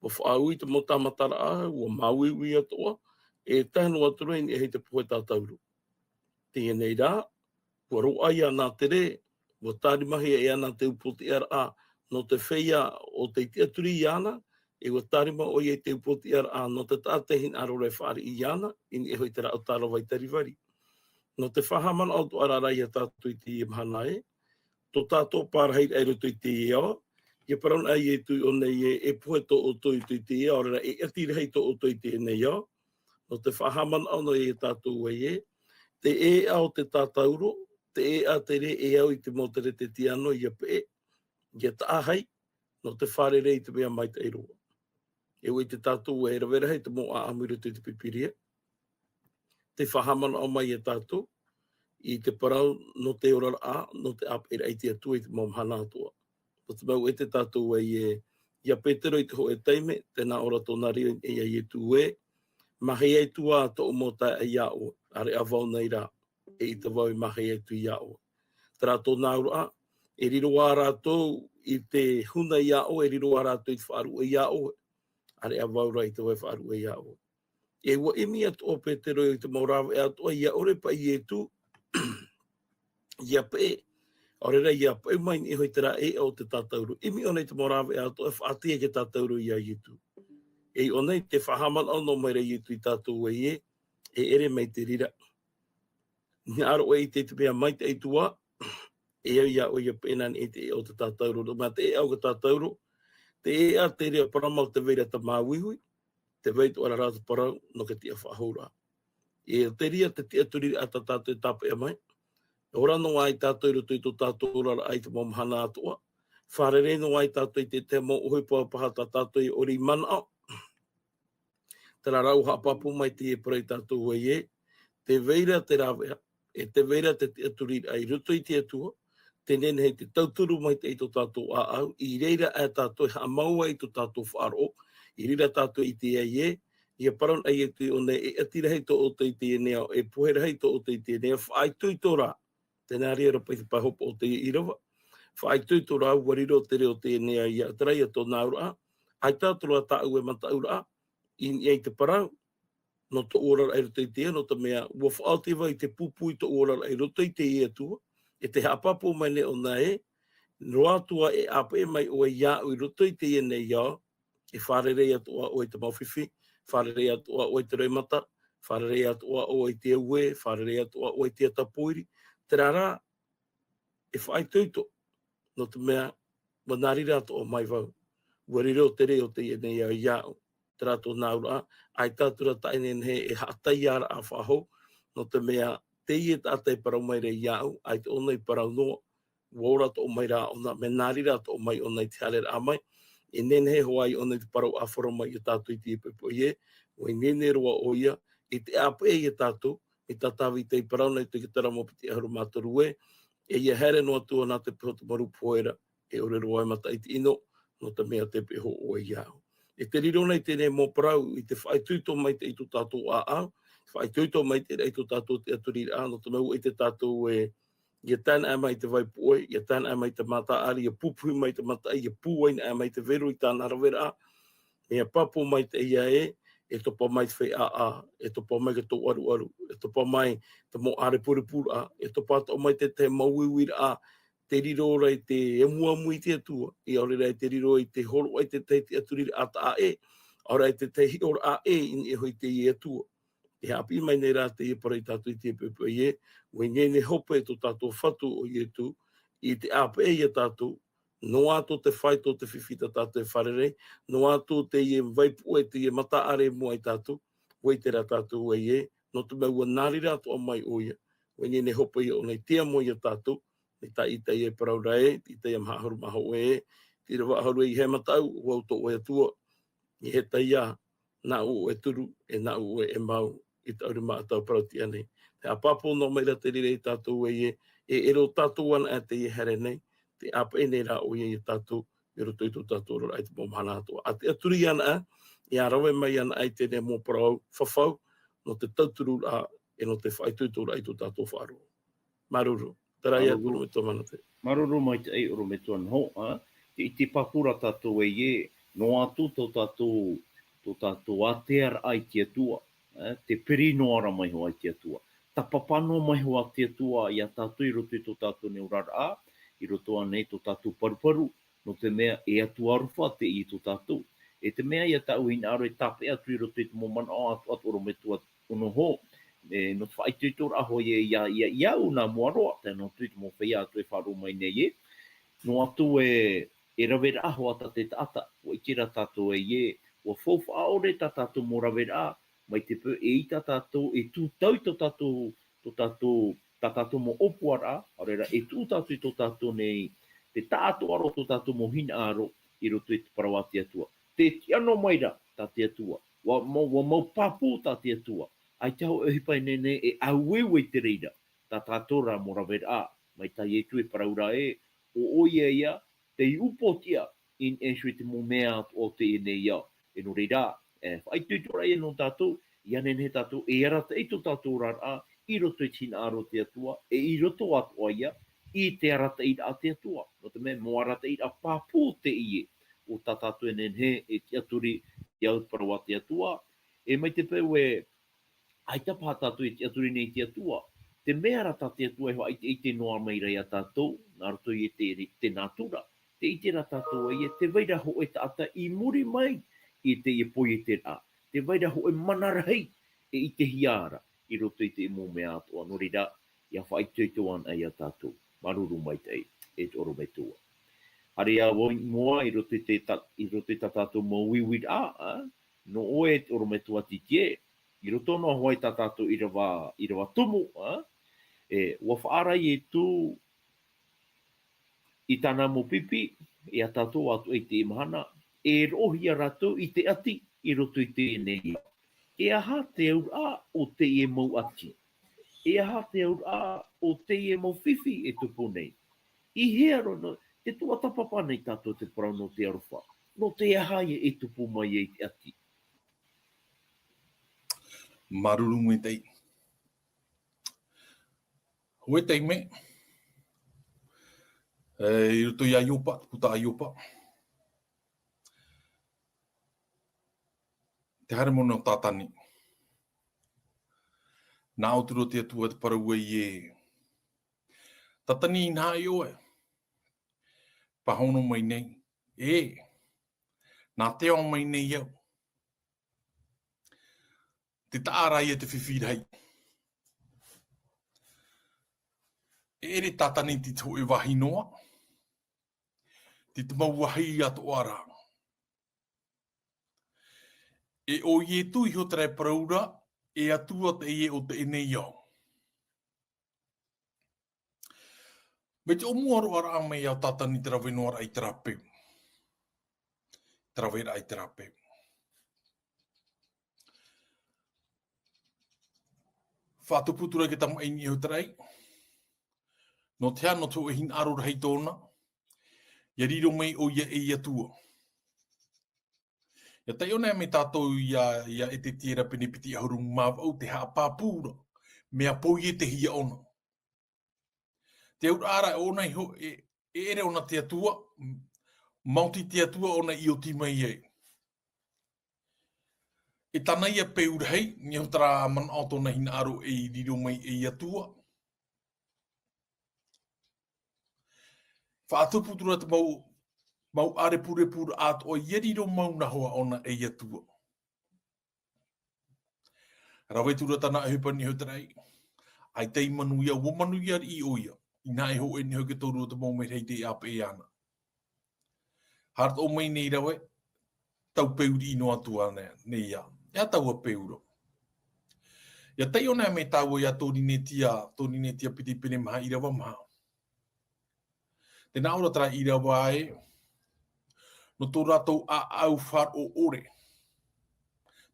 ʻua faʻaui te mau tāmataraʻa, ʻua māuiui atoʻa, e tae noa atu ra i niʻa i te pohe tātauro. Teie nei rā, ʻua roaʻa iāna te rē, ʻua tārimahia iāna te upoʻotiʻaraʻa nō te feiā o tei tiʻaturi iāna, e ʻua tārima ʻoia i te upoʻotiʻaraʻa nō te taʻata e hinaʻaro ra e fāriʻi iāna, i niʻa iho i te rāʻau tārava i Kalivari. Nō te faʻahaʻamanaʻo atoʻa ra ia tātou i teie mahana ē, tō tātou parahiraʻa i roto i teie ao, ʻia parau na Ietu i ʻō nei ē, e pohe tō ʻoutou i roto i teie ao, ʻaore rā, e ʻati rahi tō ʻoutou i teie nei ao. Nō te faʻahaʻamanaʻo noa ia tātou ē, te ʻēʻa o te tātauro, te ʻēʻa te rē e au i te mau teretetiano ʻia peʻe, ʻia taʻa hai, nō te fārerei i te mea maitaʻi roa. E ʻua ʻite tātou e rave rahi te mau ʻāʻamu i roto i te Pīpīria. Tē faʻahaʻamanaʻo mai ia tātou i te parau nō te oraraʻa, nō te ʻāpeʻeraʻa i te Atua i te mau mahana atoʻa. Nō te mea ʻua ʻite tātou ē, ia Petero i te hōʻē taime, tē nā ʻō ra tōna reo i niʻa ia Ietu ē, mahea atu ā tōʻu mau taeaʻe ia ʻoe, ʻareʻa vau nei rā, eʻita vau e mahea atu ia ʻoe. Terā tōna auraʻa, e riro ā rātou i te huna ia ʻoe, e riro ā rātou i te faʻaruʻe ia ʻoe, ʻareʻa vau rā, eʻita vau e faʻaruʻe ia ʻoe. E ʻua ʻimi atoʻa ʻo Petero i te mau rāveʻa atoʻa, ʻia ʻore paʻi Ietu ʻia peʻe, ʻaore rā ʻia peʻe mai i niʻa iho i terā ʻēʻa o te tātauro. ʻImi ʻōna i te mau rāveʻa atoʻa e faʻaʻite ai te tātauro ia Ietu. E i ʻō nei, tē faʻahaʻamanaʻo noa mai ra Ietu ia tātou ē, e ʻere mai te reira. Hinaʻaro ʻoe e ʻite i te mea maitaʻi atu ā, e au ia ʻoe ʻia peʻe nā niʻa i te ʻēʻa o te tātauro. Nō te mea te ʻēʻa o te tātauro, te ʻēʻa te reira parau mau, tē vai ra te māuiui, tē vai atoʻa ra te parau nō te tiʻafaʻahouraʻa. E te reira te tiʻaturiraʻa tā tātou e tāpeʻa mai. E ora noa ai tātou i roto i tō tātou oraraʻa i te mau mahana atoʻa. Fārerei noa ai tātou i te tahi mau ʻohipa paha tā tātou e ʻore i manaʻo. Terā rā ʻua haʻapāpū mai teie parau ia tātou ē, tē vai ra te rāveʻa, e tē vai ra te tiʻaturiraʻa i roto i te Atua, te nehenehe te tauturu mai te, i tō tātou ʻāʻau, i reira aʻe tātou e haʻamau ai i tō tātou faʻaroʻo, i reira tātou i te ai e, ʻia parau anaʻe iesu i ʻō nei, e ʻati rahi tō ʻoutou i teie nei ao, e pohe rahi tō ʻoutou i teie nei ao, faʻaitoito rā. Tē nā reira paʻi te pae hopoʻa o teie ʻīrava. Faʻaitoito rā, ʻua riro te reo o teie nei ao iāʻu, terā ia tōna auraʻa, ʻaita atu rā tāʻu e mataʻu ra, i niʻa i te parau, nō tōʻu oraraʻa i roto i teie, nō te mea, ʻua faʻaoti vau i te pūpū i tōʻu oraraʻa i roto i teie Atua, e tē haʻapāpū mai nei ʻōna ē, noa atu ā e ʻāpeʻe mai ʻoe iāʻu i roto i teie nei ao, e fārerei atoʻa ʻoe i te mau fifi, fārerei atoʻa ʻoe i te roimata, fārerei atoʻa ʻoe i te auē, fārerei atoʻa ʻoe i te ata pōiri, terā rā, e faʻaitoito, nō te mea, ʻua nā reira atoʻa mai vau. ʻUa riro te reo o teie nei ao iāʻu, terā tōna auraʻa, ʻaita atu rā taʻa e nehenehe e haʻataia ra faʻahou, nō te mea, teie taʻata e parau mai ra iāʻu, ʻaita ʻōna i parau noa, ʻua ora atoʻa mai rā ʻōna, mea nā reira atoʻa mai ʻōna i te haereraʻa mai, e nehenehe hoʻi ʻōna i te parau ʻāfaro mai ia tātou i teie poʻipoʻi ē, ʻua ineine roa ʻoia, i te ʻāpeʻe ia tātou, i tā Tāvita i parau nei i te Iuta rā mau piti ʻahuru mā toru ē, e ʻia haere noa atu ā nā te peho o te maru pohe ra, e ʻore roa e mata i te ʻino, nō te mea tē peho ʻoe iāʻu. E te riro nei teie mau parau i te faʻaitoito mai te, i tō tātou ʻāʻau, faʻaitoito mai te, i tō tātou tiʻaturiraʻa, nō te mea ʻua ʻite tātou ē, ʻia tae anaʻe mai te vaipuʻe, ʻia tae anaʻe mai te mataʻari, ʻia pupuhi mai te mataʻi, ʻia pūai anaʻe mai te vero i tāna raveraʻa, mea pāpū maitaʻi ē, e topa mai te feiā, e topa mai te tōʻaruʻaru, e topa mai te mau ʻārepurepuraʻa, e topa atoʻa mai te, te mau uiuiraʻa, tē riro ra i te amuamu i te Atua, ʻaore rā tē riro i te hōroʻa i te, te tiʻaturiraʻa taʻa ʻē, ʻaore rā te, te hiʻoraʻa ʻē i niʻa iho i teie Atua. E haʻapiʻi mai nei rā teie parau ia tātou i teie poʻipoʻi ē, ʻua ineine hope tō tātou Fatu ʻo Iesu, i te ʻāpeʻe ia tātou, noa atu te fāito, te fifi tā tātou e fārerei, noa atu teie vaipuʻe, teie mataʻari i mua ia tātou, ʻua ʻite rā tātou ē, nō te mea ʻua nā reira atoʻa mai ʻoia, ʻua ineine hope ia ʻōna i te amo ia tātou, i tā Isaia e parau ra ē, Isaia maha ʻahuru mā hōʻē ē, te ʻīrava ʻahuru ē, ʻeiaha e mataʻu, ʻo vau tō ʻoe Atua, ʻeiaha e taiā, nāʻu ʻoe e turu, e nāʻu ʻoe e mau, i taʻu rima ʻatau parau-tiʻa nei. Te haʻapāpū noa mai ra te reira ia tātou ē, e, e riro tātou anaʻe teie haere nei, tē ʻāpeʻe nei rā ʻoia ia tātou, i roto i tō tātou oraraʻa i te mau mahana atoʻa. ʻA tiʻaturi anaʻe, ʻia rave mai anaʻe i teie mau parau fafau, nō te tautururaʻa, e nō te faʻaitoitoraʻa i tō tātou faʻaroʻo. Māuruuru. Terā ia Māuruuru. Te ʻorometua Manate. Māuruuru maitaʻi ʻorometua Noho, ā. Te, te pāpū ra tātou ē, noa atu tō tātou, tō tātou ātearaʻa i te Atua, ā, te piri noa ra mai hoʻi i te Atua. Tāpapa noa mai hoʻi te Atua ia tātou i roto i tō tātou nei oraraʻa, i roto ānei tō tātou paruparu, nō te mea e Atua aroha teie tō tātou. E te mea ia tāʻu hinaʻaro e tāpeʻa atu i roto i te mau manaʻo atu, atu ʻorometua ʻo Noho, e, nō te faʻaitoitoraʻa hoʻi ia, ia, iāʻu nā mua roa, tae noa atu i te mau feiā atoʻa e faʻaroʻo mai nei ē. Noa atu e, e rave ra hoʻi tā te taʻata, ʻua ʻite ra tātou ē, ʻua faufaʻa ʻore tā tātou mau raveraʻa, mai te peu e ʻita tātou, e tūtau i tō tātou, tō tātou, tā tātou mau ʻōpuaraʻa, ʻaore rā e tuʻu tātou i tō tātou nei, te taʻatoʻaraʻa o tō tātou mau hinaʻaro i roto i te parau a te Atua. Tē tiʻa noa mai ra tā te Atua, ʻua mau, ʻua mau pāpū tā te Atua, ʻaita hoʻi e ʻohipa e nehenehe e ʻāueue i te reira, tā tātou rā mau raveraʻa, mai tā Iesu e parau ra ē, ʻo ʻoia ia, tei upoʻotiʻa i niʻa iho i te mau mea o teie nei ao. E nō reira, e, faʻaitoitoraʻa ia nō tātou, ʻia nehenehe tātou e arataʻi tō tātou oraraʻa i roto i te hinaʻaro o te Atua, e i roto atoʻa ia i te arataʻiraʻa a te Atua. Nō te mea, mau arataʻiraʻa pāpū teie, ʻo tā tātou e nehenehe e tiʻaturi i te parau a te Atua, e mai te peu e, ʻaita paha tātou e tiʻaturi nei i te Atua. Te mea ra tā te Atua e faʻaʻiteʻite noa mai ra ia tātou, nā roto i te, te nātura. Tē ʻite ra tātou ē, tē vai ra hōʻē taʻata i muri mai i teie poieteraʻa. Tē vai ra hōʻē mana rahi e ʻitehia ra i roto i te mau mea atoʻa. Nō reira, ʻia faʻaitoito anaʻe ia tātou. Māuruuru maitaʻi, e te ʻorometua. Haere ā vau i mua i roto i te ta-, i roto i tā tātou mau uiuiraʻa, ā, nō ʻoe e te ʻorometua Titie, i roto noa hoʻi tā tātou ʻīrava, ʻīrava tumu, ā, e, ʻua faʻaara Iesu i tāna mau pipi, ia tātou atoʻa i teie mahana, e roʻohia rātou i te ʻati i roto i teie nei. E aha te auraʻa o teie mau ʻati? E aha te auraʻa o teie mau fifi e tupu nei? I hea roa, nō te tuatāpapa nei tātou te parau nō te aroha. Nō te aha ia e tupu mai ai te ʻati. Māuruuru maitaʻi. Hōʻē taime, e, i roto ia Ioba, te puta a Ioba. Te haere mai nō Tātani. Nā ʻō atu ra te Atua te parau ē, Tātani, inaha ʻoe. Pāhono mai nei. E, nā te ao mai nei au. Te taʻa ra ia te fifi rahi. E ʻere Tātani i te hōʻē vāhi noa. I te mau vāhi atoʻa ra. E ʻo Ietu iho terā e parau ra, e Atua teie o teie nei ao. Mai te ʻōmuaraʻa mai ia Tātani te rave noa raʻa i terā peu. Te rave raʻa i terā peu. Faʻatupu atu ra te tamaʻi iho terā. Nō te aha, nō te hōʻē hinaʻaro rahi tōna. ʻIa riro mai ʻoia ei Atua. ʻIa taiʻo na mai tātou ia, ia Ezekiela pene piti ʻahuru mā vaʻu te haʻapāpū ra. Mea poietehia ʻōna. Te auraʻa ra ʻōna iho, e, e ʻere ʻōna te Atua, m-, maoti te Atua ʻōna i oti mai ai. E tāna ia peu rahi, niʻa iho terā manaʻo tōna hinaʻaro ei riro mai ei Atua. Faʻatupu atu ra te mau, mau ʻārepurepu atoʻa ʻia riro mau nā hoa ʻōna ei Atua. Rave atu ra tāna ʻohipa niʻa iho terā. ʻAita i manuia, ʻua manuia riʻi ʻoia. Inaha e hōʻē niʻa iho ke toru o te mau merahi tei ʻāpeʻe ana. Haere atoʻa mai nei rave, tau peu riʻi noa atu ānei, nei ia. E aha taua peu ra. ʻIa taiʻo na mai tāua ia Torinetia, Torinetia piti pene maha ʻīrava maha. Tē nā ʻō ra terā ʻīrava ē, nō tō rātou ʻāʻau faʻaroʻo ʻore.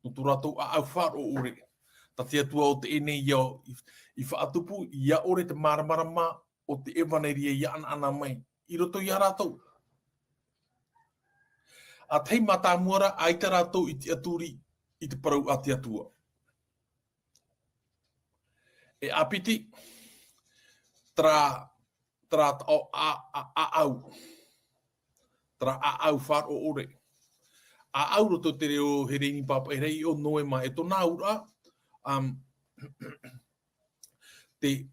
Nō tō rātou ʻāʻau faʻaroʻo ʻore. Tā te Atua o teie nei ao i, i faʻatupu, ʻia ʻore te māramarama o te ʻevaneria ʻia ʻanaʻana mai i roto ia rātou. ʻA tahi mātāmua ra, ʻaita rātou i tiʻaturi i te parau a te Atua. E ʻāpiti, terā, terā taʻo ʻā-, ʻā-, ʻāʻau. Terā ʻāʻau faʻaroʻo ʻore. ʻĀʻau roto te reo Hereni pāpaʻi rahi ʻo Noema e tōna auraʻa, um, te,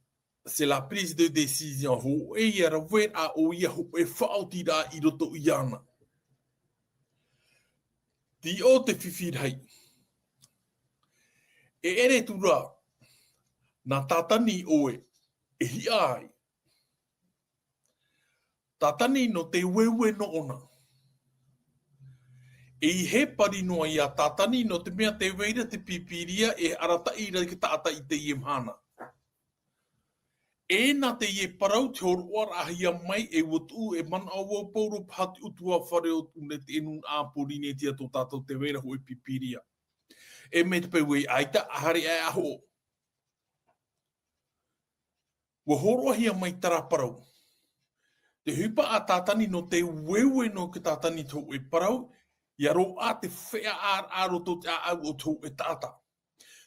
c'est la prise de décision. Hōʻē ia raveraʻa ʻoia, hōʻē faʻaotiraʻa i roto iāna. Te ʻo te fifi rahi. E ʻere atu ra, nā Tātani ʻoe e hiʻa ai. Tātani nō te ueue nō ʻōna. E ʻihi pari noa ia Tātani, nō te mea tē vai ra te Pīpīria e arataʻi ra i te taʻata i teie mahana. E nā teie parau te hōroʻaraʻahia mai e ʻua tuʻu e manaʻo vau Pauro paha te ʻutuāfare o te nūnaʻa Pōrīnetia tō tātou tē vai ra hōʻē Pīpīria. E mai te peu ē ʻaita, ʻa haere aʻe ʻa hoʻo. ʻUa hōroʻahia mai terā parau. Te ʻohipa a Tātani nō te ueue nō te Tātani te hōʻē parau, ʻia roaʻa te feʻaʻaraʻa roto te ʻāʻau o te hōʻē taʻata.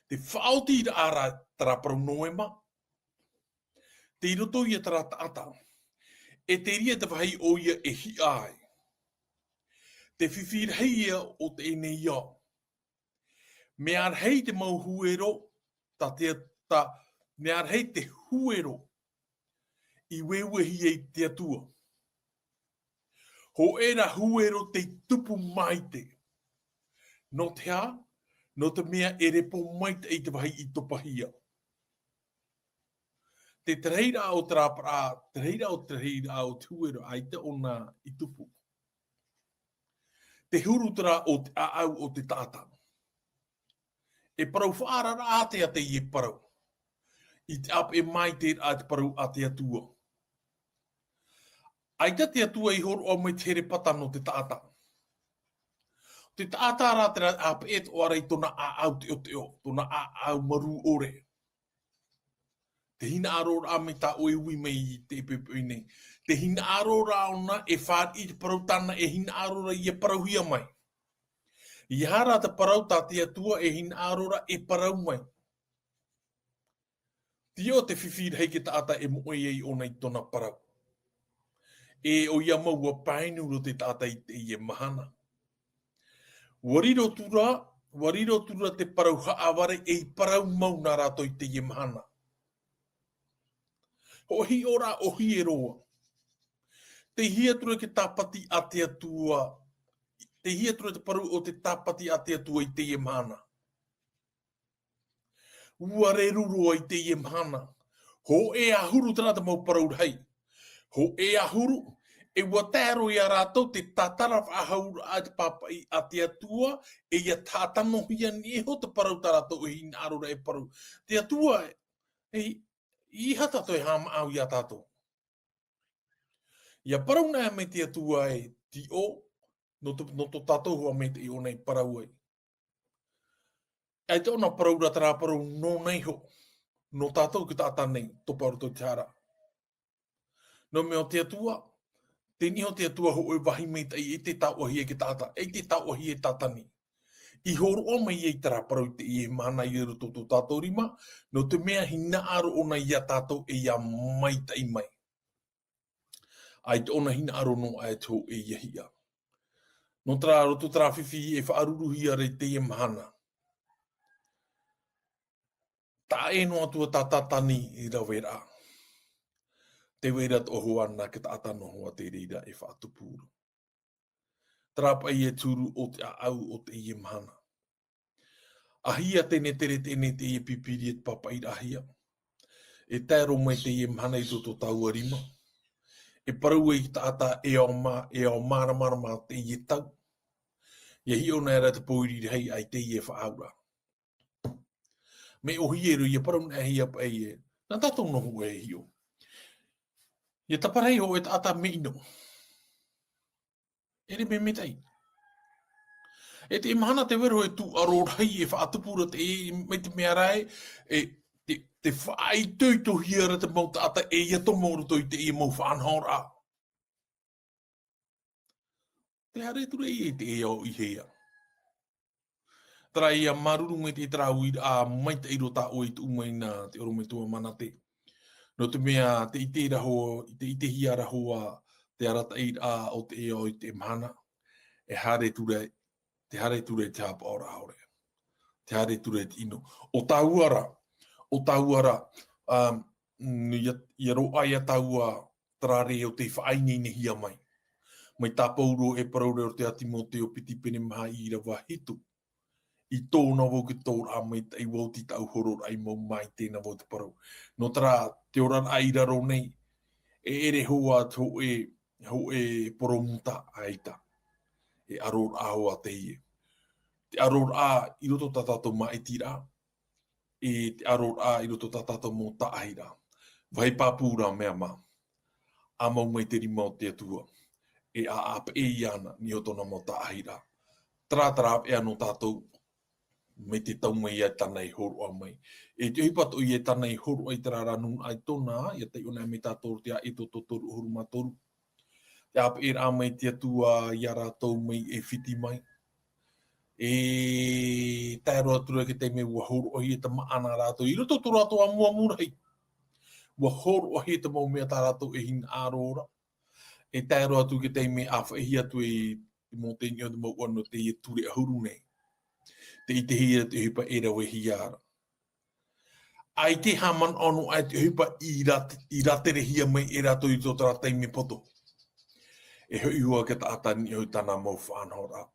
Te faʻaotiraʻa ra terā parau Noema, tei roto ia terā taʻata. E te reira te vāhi ʻoia e hiʻa ai. Te fifi rahi ia o teie nei ao. Mea rahi te mau huero, tā te, tā, mea rahi te huero i ueuehia e te Atua. Hōʻē ra huero tei tupu maite. Nō te aha? Nō te mea e repo maitaʻi te vāhi i topahia. Te terahiraʻa o terā parau, terahiraʻa o, terahiraʻa o te huero, ʻaita ʻōna i tupu. Te huru terā o te ʻāʻau o te taʻata. E parau faʻaararaʻa ātea teie parau. I te ʻāpeʻe maitaʻi ra te parau a te Atua. ʻAita te Atua i hōroʻa mai te herepata nō te taʻata. Te taʻata rā terā ʻāpeʻe atoʻa ra i tōna ʻāʻau teʻoteʻo, tōna ʻāʻau marū ʻore. Te hinaʻaro rā mai tā ʻoe e ui mai i te pepe nei. Te hinaʻaro rā ʻōna e fāriʻi te parau tāna e hinaʻaro rā ia parauhia mai. Ia hara te parau tā te Atua e hinaʻaro rā e parau mai. Tio te fifi rahi ke taʻata e moʻe ai ʻōna i tōna parau. E ʻo ia mau ua painu roa te taʻata i teie mahana. Ua riro atu rā, ua riro atu rā te parau haʻavare e i parau mau nā rātou i teie mahana. Hoʻi ora ʻohie roa. Te hia atu rā ke tāpati a te Atua, te hia atu rā te parau o te tāpati a te Atua i teie mahana. Ua reru roa i teie mahana. Hoʻi ʻahuru tāna te mau parau rahi. Hoʻi ʻahuru, e ua tae roa ia rātou te tātara faʻahou rā te pāpaʻi a te Atua, e ia tātanohia nei iho te parau tā rātou e hinaʻaro rā e parau. Te Atua, e, i ha tātou e hāmaʻau ia tātou. Ia parau nā mai te Atua e tio, nō tō, nō tō tātou hoa mai te i ʻōna i parau ai. Ai te ʻōna parau rā te rā parau nō nei ho, nō tātou ki taʻata nei, topa roto i te hara. Nō mea o te Atua, te niho te Atua hoʻi vahi mai tai e te tauahi e ke taʻata, e te tauahi e tātani. I horoʻa mai ai te rā parau i te i e mana i roto tō tātou rima, nō te mea hinaʻaro ʻōna ia tātou e ia mai tai mai. Ai te ʻōna hinaʻaro nō ai te hoʻi ia hia. Nō te rā roto te rā fifi e faʻaruruhia ra i teie mahana. Taʻe noa atu a tātani i rave rā. Te vera tō hoa nā ke taʻata noa hoa te reira e faʻatupu ra. Te rā paʻi e turu o te ʻaʻau o teie mahana. Ahia tēnei tere tēnei teie pipiri e te pāpaʻi rahia. E tae roa mai teie mahana i tō tō tāua rima. E parau ai ki taʻata e ao mā, e ao māramarama teie tau. Ia hiʻo nā ra te pōiri rahi ai teie faʻaura. Me ʻohie roa ia parau nā hia paʻi e. Nā tātou noa hoa e hiʻo. Ia tāparahi hoʻi taʻata me ʻino. E re me me tai. E te mahana te vero e tū aro rahi e faʻatupu ra te e mai te mea rae, e te, te faʻaitoitohia ra te mau taʻata e ia tomo roto i te i mau faʻanahoraʻa. Te hare ture i te e ao i hea. Tara ia maruru mai te tara ui a mai te iro ta o i tu mai na te oro mai tua manate. No te mea te ite raho, te ite hia raho a te arata i a o te e ao i te mahana. E hare ture, te hare ture te hapa ora ore. Te hare ture te ino. O taua ra, o taua ra, um, ia, ia roa ia taua tarare o te faʻaineinehia mai. Mai tā Pauro e parau ra o te ati mo te o piti pene maha i rava hitu. I tōna vau ki tō ra mai tai vau ti tau horo ra i mau mai tēnā vau te parau. No tara te ora ra i raro nei, e ere hoa te hoʻe, hoʻe poromuta aita. E aro ra hoa te ie. Te aro ra i roto tā tātou maʻiti ra, e te aro ra i roto tā tātou mau taʻahi ra. Vai pāpū ra mea mā. A mau mai te rima o te Atua. E a ape e iana ni o tōna mau taʻahi ra. Tara tara e ano tātou. Me te tau mai ia tāna i horoʻa mai. E te hipa to ia tāna i horoʻa i tara ra nuna ai tōna, ia tai ona me tātou te a e to to toru huru mā toru. Te ape e ra mai te Atua ia rātou mai e fiti mai. E tae roa atu ra ke te me ua horoʻa hia te maʻana rātou. I roto tō rātou a mua murahi. Ua horoʻa hia te mau mea tā rātou e hina aro ra. E tae roa atu ke te me a whaʻihi atu e mo te ni o te mau ano te ia ture ahuru nei. Te i te hia te hipa e rawe hia ra. Ai te haman ono ai te hipa i ra, i ra te rehia mai e rātou i tō tara taime poto. E hoi hua ke taʻata ni o tāna mau whanahora.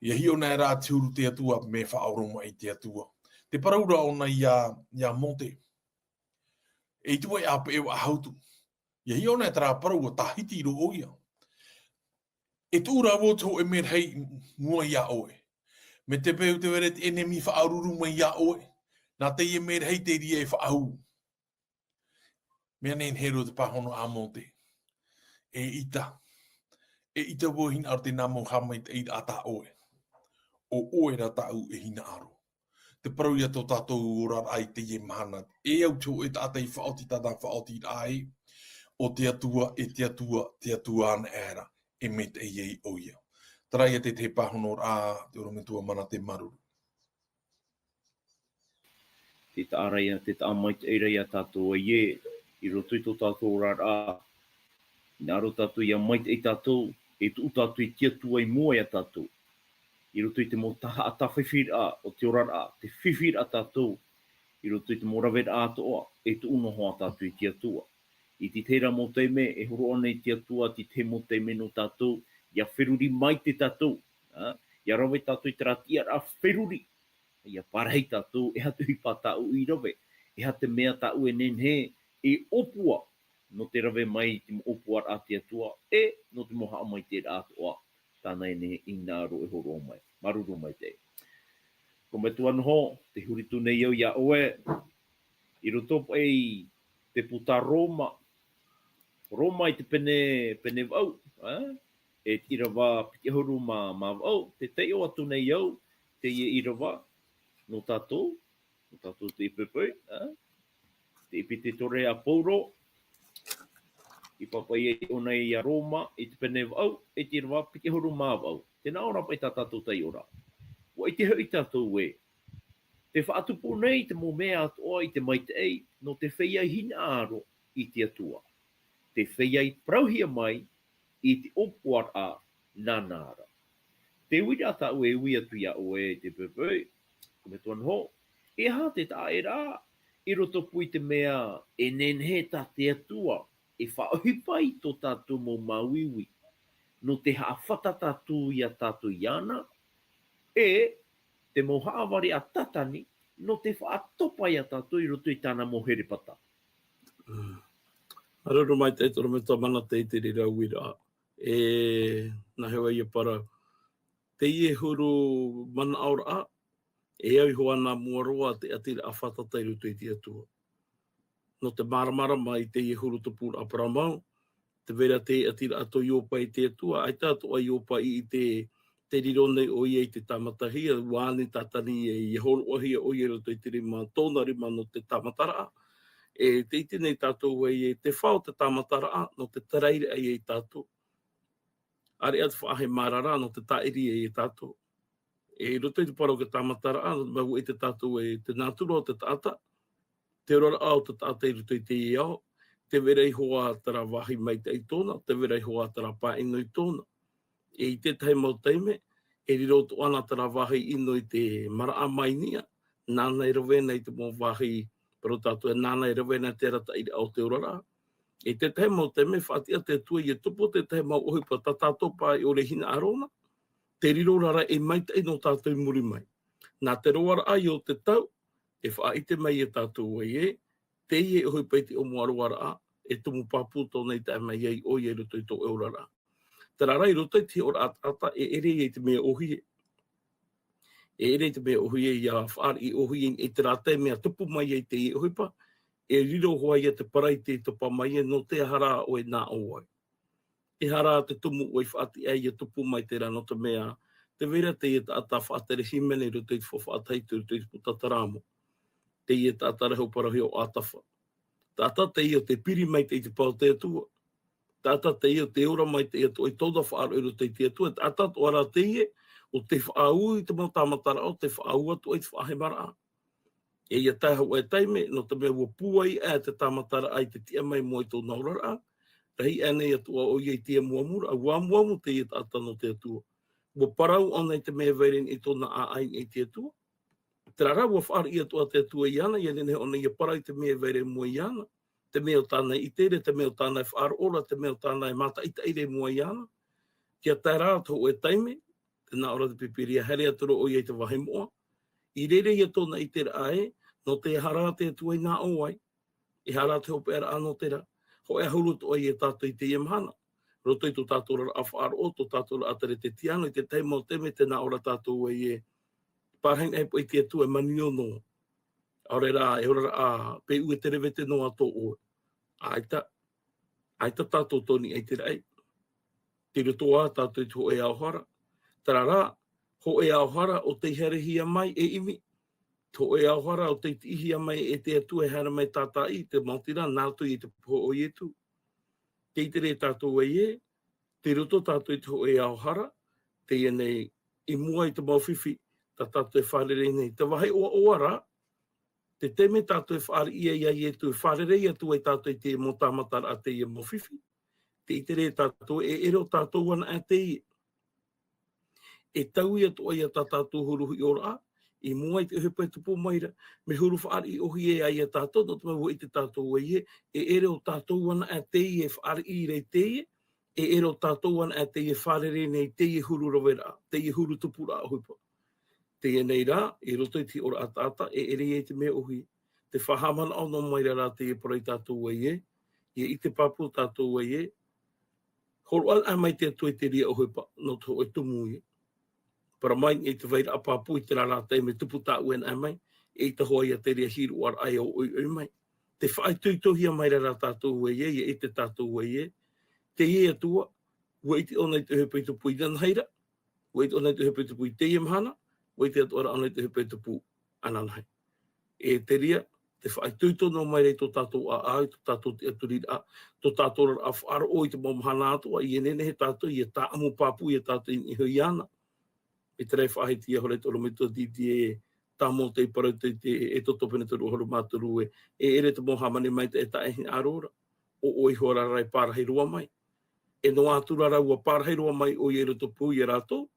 Ia hiona e rā te huru te Atua me whaoro mai te Atua. Te parau ra ona ia, ia Mote. E i te wai a pe e wa ahautu. Ia hiona e tara parau a tahiti ro o ia. E tu ra vo te hoʻe merahi mua ia oe. Me te peu te were te enemi whaaruru mai ia oe. Nā te ia merahi te ria e whaahu. Mea nei hero te pahono a Mote. E ita. E ita vo hina aro te nā mau hamai te ira ata oe. O oe ra tau e hina aro. te parau ia tō tātou oraraʻa i teie mahana. E au te hōʻē taʻata i faʻaoti tāna faʻaotiraʻa ē, ʻo te Atua, e te Atua, te Atua anaʻe ra, e maitaʻi ai ʻoia. Terā ia te tahi pāhonoraʻa, te ʻorometua Mana, te māuruuru. Te taʻa ra ia, te taʻa maitaʻi ra ia tātou ē, i roto i tō tātou oraraʻa, hinaʻaro tātou ʻia maitaʻi tātou, e tuʻu tātou i te Atua i mua ia tātou. I roto i te mau tahaʻa tāfifi ra o te oraraʻa, te fifi ra tātou, i roto i te mau raveraʻa atoʻa, e tuʻu noa tātou i te Atua. I te tahi ra mau taime, e hōroʻa nei te Atua, te tahi mau taime nō tātou, ʻia feruri maitaʻi tātou, ā, ʻia rave tātou i terā tiʻaraʻa feruri, ʻia parahi tātou, e aha te ʻohipa tāʻu i rave, e aha te mea tāʻu e nehenehe e ʻōpua, nō te rave mai i te mau ʻōpuaraʻa a te Atua, e nō te mau haʻamaitaʻiraʻa atoʻa, tāna e nehenehe e hinaʻaro e hōroʻa mai. Māuruuru maitaʻi. Ko metua noho, tē huri atu nei au ia ʻoe, i roto paʻi i te puta Roma, Roma i te pene, pene vaʻu, ā? E te ʻīrava piti ʻahuru mā, mā vaʻu, tē taiʻo atu nei au, teie ʻīrava, nō tātou, nō tātou tē poipoi, ā? Te ʻepetitore a Paulo, i pāpaʻi ai ʻōna ia Roma, i te pene vaʻu, e te ʻīrava piti ʻahuru mā vaʻu. Tē nā ʻō ra paʻi tā tātou taiʻoraʻa. ʻUa ʻite hoʻi tātou ē, tē faʻatupu nei te mau mea atoʻa i te maitaʻi, nō te feiā hinaʻaro i te Atua. Te feiā i parauhia mai i te ʻōpuaraʻa nāna ra. Te uiraʻa tāʻu e ui atu ia ʻoe, tē poipoi, ko metua noho, e aha te taʻaʻēraʻa, i roto pū i te mea e nehenehe tā te Atua e faʻaʻohipa i tō tātou mau māuiui, nō te haʻafata tātou ia tātou iāna, e te mau haʻavare a Tātani, nō te faʻatopa ia tātou i roto i tāna mau herepata. Mm. Māuruuru maitaʻi te ʻorometua Mana i te reira uiraʻa. E, nā hea ʻoe ʻia parau. Teie huru manaʻoraʻa, e au iho ā nā mua roa te ʻatiraʻa fātata i roto i te Atua. Nō te māramarama i teie huru tupuraʻa parau mau, tē vai ra te ʻatiraʻa tō Ioba i te Atua, ʻaita atoʻa Ioba i te, tē riro nei ʻoia i te tāmatahia, ʻua ani Tātani e, ʻia hōroʻahia ʻoia i roto i te rima, tōna rima nō te tāmataraʻa. E tē ʻite nei tātou ē, e te fā o te tāmataraʻa, nō te tarairaʻa ia tātou. ʻAreʻa te faʻahemāraʻa nō te tāʻiri ia tātou. E i roto i te parau o te tāmataraʻa, nō te mea ʻua ʻite tātou ē te nātura o te taʻata, te oraraʻa o te taʻata i roto i teie ao, tē vai ra iho ā terā vāhi maitaʻi tōna, tē vai ra iho ā terā pae ʻino i tōna. E i te tahi mau taime, e riro atoʻa na terā vāhi ʻino i te maraʻa mai niʻa, nāna e rave na i te mau vāhi, parau tātou ē nāna e rave na te arataʻiraʻa o te oraraʻa. E te tahi mau taime, faʻatiʻa te Atua ʻia tupu te tahi mau ʻohipa tā tātou paʻi ʻore hinaʻaro na, tē riro ra ra e maitaʻi nō tātou i muri mai. Nā te roaraʻa o te tau, e faʻaʻite mai ia tātou ē, teie ʻohipa i te ʻōmuaraʻa ra, e tumu pāpū tōna i tae mai ai ʻoia i roto i tō oraraʻa. Terā rā i roto i te oraraʻa taʻata, e ʻere ia i te mea ʻōhie. E ʻere i te mea ʻōhie ʻia fāriʻi ʻōhie i terā taime ʻa tupu mai ai teie ʻohipa, e riro hoʻi ia te paraiti i topa mai ai nō te aha rā ʻoe nā ʻō ai. Te aha rā te tumu ʻoe i faʻatiʻa ai ʻia tupu mai terā nō te mea, tē vai ra teie taʻata faʻatere hīmene i roto i te faʻaʻātahi i roto i te puta Taramo. Teie taʻata rahu parauhia ʻo Atafa. Taʻata teie tē piri maitaʻi i te pae o te Atua. Taʻata teie tē ora maitaʻi atoʻa i tōna faʻaroʻo i roto i te Atua. Taʻata atoʻa rā teie, ʻo tē faʻaū i te mau tāmataraʻa, ʻo tē faʻaū atoʻa i te faʻahemaraʻa. E ʻia tae hau e taime, nō te mea ʻua pūai aʻe te tāmataraʻa i te tiʻa mai mua i tōna oraraʻa, rahi aʻe nei atoʻa ʻoia i te amuamuraʻa, ʻua amuamu teie taʻata nō te Atua. ʻUa parau ʻōna i te mea e vai ra i tōna ʻāʻai i te Atua. Terā rā, ʻua fāriʻi atoʻa te Atua iāna, ʻia nehenehe ʻōna ʻia parau i te mea e vai ra i mua iāna. Te mea ʻo tāna e ʻite ra, te mea ʻo tāna e faʻaroʻo ra, te mea ʻo tāna e mātaʻitaʻi ra i mua iāna. ʻIa tae rā atu hau e taime, tē nā ʻō ra te Pīpīria, haere atu ra ʻoia i te vāhi moʻa. I reira ia tōna ʻiteraʻa ē, nō te aha rā te Atua i nā ʻō ai. E aha rā te hopeʻaraʻa nō terā. Hōʻē ʻahuru atoʻa ia tātou i teie mahana. Roto i tō tātou oraraʻa faʻaroʻo, tō tātou oraraʻa teretetiano, i te tahi mau taime tē nā ʻō ra tātou ē, e pārahi nei paʻi te Atua e manino noa. ʻAore rā, e oraraʻa, pē ʻue te revete noa tō ʻoe. ʻAita, ʻaita tātou tō niʻa i te raʻi. Tei roto ā tātou i te hōʻē ao hara. Terā rā, hōʻē ao hara ʻo tei haerehia mai e ʻimi. Te hōʻē ao hara o tei tiʻihia mai e te Atua e haere mai tātaʻi, te maoti rā, nā roto i te pohe o Ietu. Tē ʻite ra tātou ē, tei roto tātou i te hōʻē ao hara, teie nei i mua i te mau fifi, tā tātou e fārerei nei. Te vāhi ʻoaʻoa rā, te taime tātou e fāriʻi ai ia Ietu, e fārerei atu ai tātou i te mau tāmataraʻa a teie mau fifi. Tē ʻite ra tātou, e ʻere ʻo tātou anaʻe teie. E taui atoʻa ia tā tātou huru hiʻoraʻa, i mua i te ʻohipa e tupu mai ra, mea huru fāriʻi ʻōhie ai ia tātou, nō te mea ʻua ʻite tātou ē, e ʻere ʻo tātou anaʻe teie e fāriʻi ra i teie, e ʻere ʻo tātou anaʻe teie e fārerei nei i teie huru raveraʻa, teie huru tupuraʻa ʻohipa. Teie nei rā, i roto i te hiʻoraʻa taʻata, e ʻere ia i te mea ʻōhie. Te faʻahaʻamanaʻo noa mai ra rā teie e parau ia tātou ē, ʻia ʻite pāpū tātou ē, hōroʻa anaʻe mai te Atua i te reira ʻohipa, nō te hōʻē tumu ïa. Parau mai i te vairaʻa pāpū i terā rā taime tupu tāʻu e anaʻe mai, eʻita hoʻi ia te reira hiʻoraʻa e ʻoiʻoi mai. Tē faʻaitoitohia mai ra rā tātou ē, ʻia ʻite tātou ē, teie Atua, ʻua ʻite ʻōna i te ʻohipa i tupu inanahi ra, ʻua ʻite ʻōna i te ʻohipa i tupu i teie mahana, ʻua ʻite atoʻa ra ʻōna i te ʻohipa i tupu ananahi. E te reira, tē faʻaitoito noa mai ra i tō tātou ʻāʻau, i tō tātou tiʻaturiraʻa, tō tātou oraraʻa faʻaroʻo i te mau mahana atoʻa, ʻia nehenehe tātou, ʻia tāʻamu pāpū ia tātou i niʻa iho iāna. I terā faʻahiti ʻia hōroʻa i te ʻorometua Didier, Tāmau tei parau i te, e toto pene toru ʻahuru mā toru ē, e ʻere te mau hāmani maitaʻi e taʻa hinaʻaro ra, ʻo ʻoe iho ā rā e pārahi roa mai. E noa atu rā rā ʻua pārahi roa mai ʻoia i roto pū ia rātou,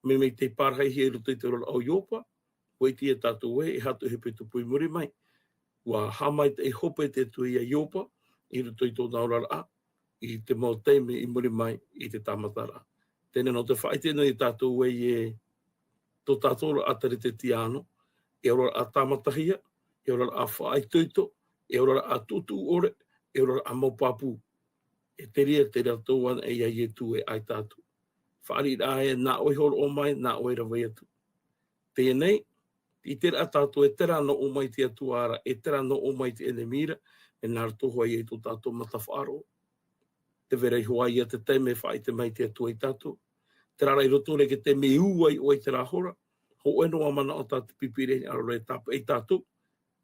mai, mai tei pārahihia i roto i te oraraʻa o Iopa, ʻua ʻite ia tātou ē, e aha te ʻohipa i tupu i muri mai. ʻUa haʻamaitaʻi hope te Atua ia Iopa, i roto i tōna oraraʻa, i te mau taime i muri mai i te tāmataraʻa. Teie nei nō te faʻaʻite noa ia tātou ē, tō tātou oraraʻa teretetiāno, e oraraʻa tāmatahia, e oraraʻa faʻaitoito, e oraraʻa tuʻutuʻu ʻore, e oraraʻa mau pāpū. E te reira, te reira tō ʻoe anaʻe ia Ietu e ʻaita atu. Fāriʻiraʻa ē, nā ʻoe e hōroʻa mai, nā ʻoe e rave atu. Teie nei, i terā tātou, e terā nō ʻō mai te Atua ra, e terā nō ʻō mai te ʻenemi ra, e nā roto hoʻi ia i tō tātou mata faʻaroʻo. Tē vai ra iho ā ia te taime e faʻaʻite mai te Atua ia tātou. Terā rā i roto ra i te taime e ū ai ʻoe i terā hora, hōʻē noa manaʻo tā te pipi ra e hinaʻaro ra e tāpeʻa ia tātou,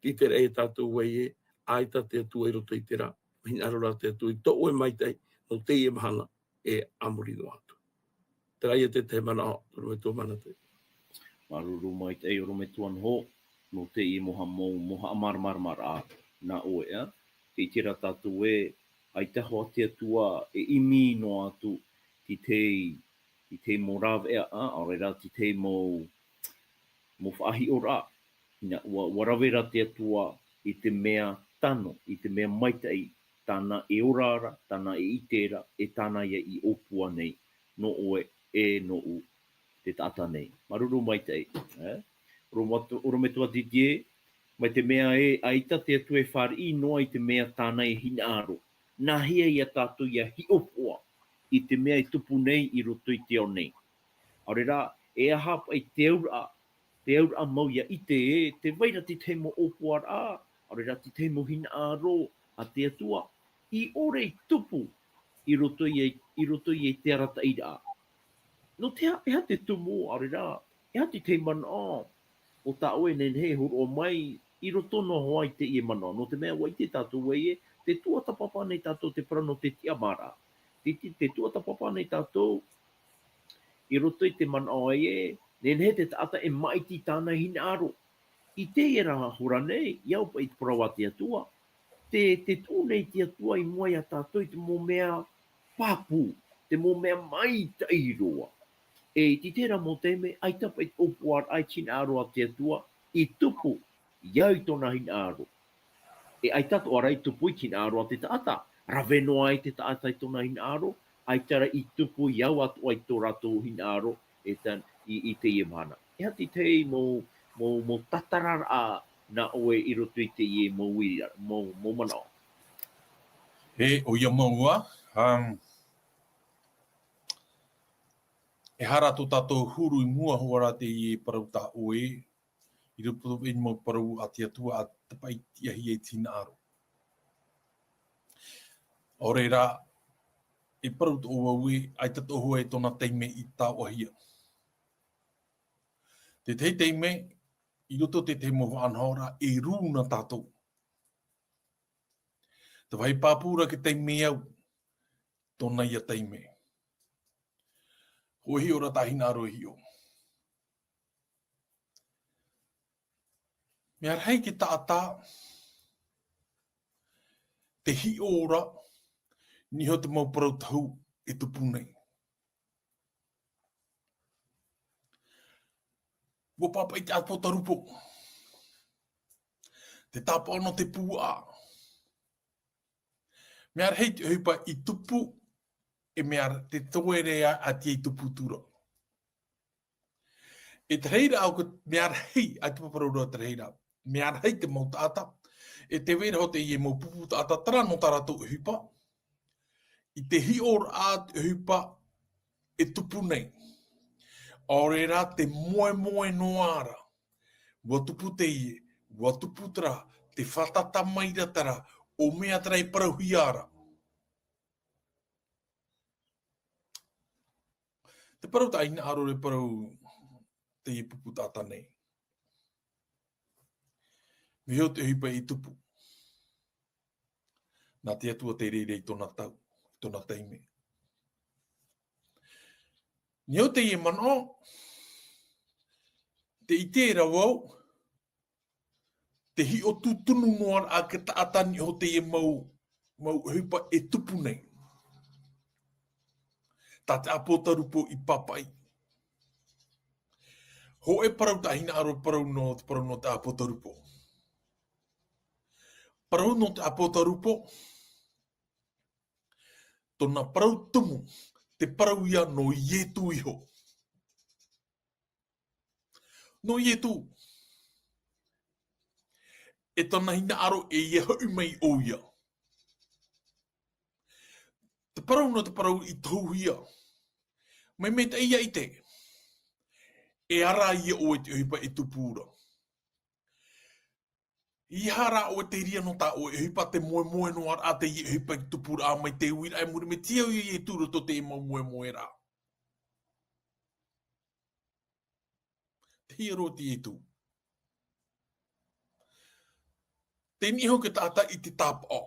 i terā ia tātou ē, ʻaita te Atua i roto i terā, hinaʻaro rā te Atua i tō ʻoe maitaʻi, nō teie mahana, e a muri noa atu. Terā ia te tahi manaʻo, ʻorometua Manate. Māuruuru maitaʻi, ʻorometua Noho, nō teie mau ha-, mau, mau haʻamāramaramaraʻa nā ʻoe, ā. Tē ʻite ra tātou ē, ʻaita hoʻi te Atua e ʻimi noa atu, te tahi, te tahi mau rāveʻa, ā, ʻaore rā te tahi mau, mau faʻahiʻoraʻa. Hina, ʻua, ʻua rave ra te Atua i te mea tano, i te mea maitaʻi, tāna e ora ra, tāna e ʻite ra, e tāna ia i ʻōpua nei, nō ʻoe, e nōʻu, te taʻata nei. Māuruuru maitaʻi, ē? ʻOrometua, ʻorometua Didier, mai te mea ē, ʻaita te Atua e fāriʻi noa i te mea tāna e hinaʻaro. Nāhea ia tātou ia hiʻopoʻa i te mea e tupu nei i roto i te ao nei. ʻAore rā, e aha paʻi te auraʻa, te auraʻa mau ia ʻite ē, tē vai ra te tahi mau ʻōpuaraʻa, ʻaore rā te tahi mau hinaʻaro a te Atua, i ʻore i tupu i roto ia, i roto ia i te arataʻiraʻa. Nō te aha, e aha te tumu, ʻaore rā, e aha te tahi manaʻo, ʻo tā ʻoe e nehenehe e hōroʻa mai, i roto noa hoʻi i teie manaʻo. Nō te mea ʻua ʻite tātou ē, tē tuatāpapa nei tātou te parau nō te tiʻamāraʻa. Tē, tē, tē tuatāpapa nei tātou, i roto i te manaʻo ē, nehenehe te taʻata e maʻiti i tāna hinaʻaro. I teie rā hora nei, i au paʻi i te parau a te Atua. Tē, tē tuʻu nei te Atua i mua ia tātou i te mau mea pāpū, te mau mea maitaʻi roa. E i te, terā mau taime, ʻaita paʻi te ʻōpuaraʻa i te hinaʻaro a te Atua, i tupu, i au i tōna hinaʻaro. E ʻaita atoʻa rā i tupu i te hinaʻaro a te taʻata. Rave noa ai te taʻata i tōna hinaʻaro, ʻaita rā i tupu i au atoʻa i tō rātou hinaʻaro, e ta-, i, i teie mahana. E aha te tahi mau, mau, mau tātararaʻa nā ʻoe i roto i teie mau uiraʻa, mau, mau manaʻo. E, ʻoia mau ā, um, e aha rā tō tātou huru i mua hoʻi ra teie parau tā ʻoe, i roto i te mau parau a te Atua ʻa te paʻi tiʻahia i te hinaʻaro. ʻAore rā, e parau tō ʻoe, ʻaita atoʻa hoʻi tōna taime i taoʻahia. Te tahi taime, i roto i te tahi mau faʻanahoraʻa e rū na tātou. Te vāhi pāpū ra ke taime au, tōna ia taime. Hōʻē hiʻo ra tā hinaʻaro e hiʻo. Mea rahi te taʻata, te hiʻo ra, niho te mau parau tahu e tupu nei. ʻUa pāpaʻi te ʻāpōtarupo. Te tāpaʻo nō te puaʻa. Mea rahi te ʻohipa i tupu, e mea ra-, te toe rea a te tupu atu ra. E te reira au ko mea rahi, a te paparau ra te reira. Mea rahi te mau taʻata. E te vera hoʻi teie mau pupu taʻata terā nō tā rātou ʻohipa. I te hiʻo ra te ʻohipa e tupu nei. ʻAore rā te moemoe noa ra. ʻUa tupu teie, ʻua tupu terā, te fātata mai ra terā, ʻo mea terā e parauhia ra. Te parau tā hinaʻaro e parau teie pupu taʻata nei. Mea rahi te ʻohipa i tupu. Nā te Atua te reira i tōna tau, tōna taime. Niho teie manaʻo, te ʻite ra vau, te hiʻo tūtunu noa ra te taʻata niho teie mau, mau ʻohipa e tupu nei. Tā te ʻāpōtarupo i pāpaʻi. Hōʻē parau tā hinaʻaro parau nō, te parau nō te ʻāpōtarupo. Parau nō te ʻāpōtarupo, tōna parau tumu, te parau ia nō Ietu iho. Nō Ietu. E tōna hinaʻaro e ia hoʻi mai ʻoia. Te parau nō te parau i tohuhia. Mai, mai te ia ʻite. E ara ia ʻoe te ʻohipa e tupu ra. ʻEiaha rā ʻoe te reira nō tā ʻoe ʻohipa te moemoe noa ra teie ʻohipa i tupu ra mai te uiraʻa i muri mai te au i Ietu roto te mau moemoe ra. Te hiero te Ietu. Te niho ke taʻata i te tāpaʻo.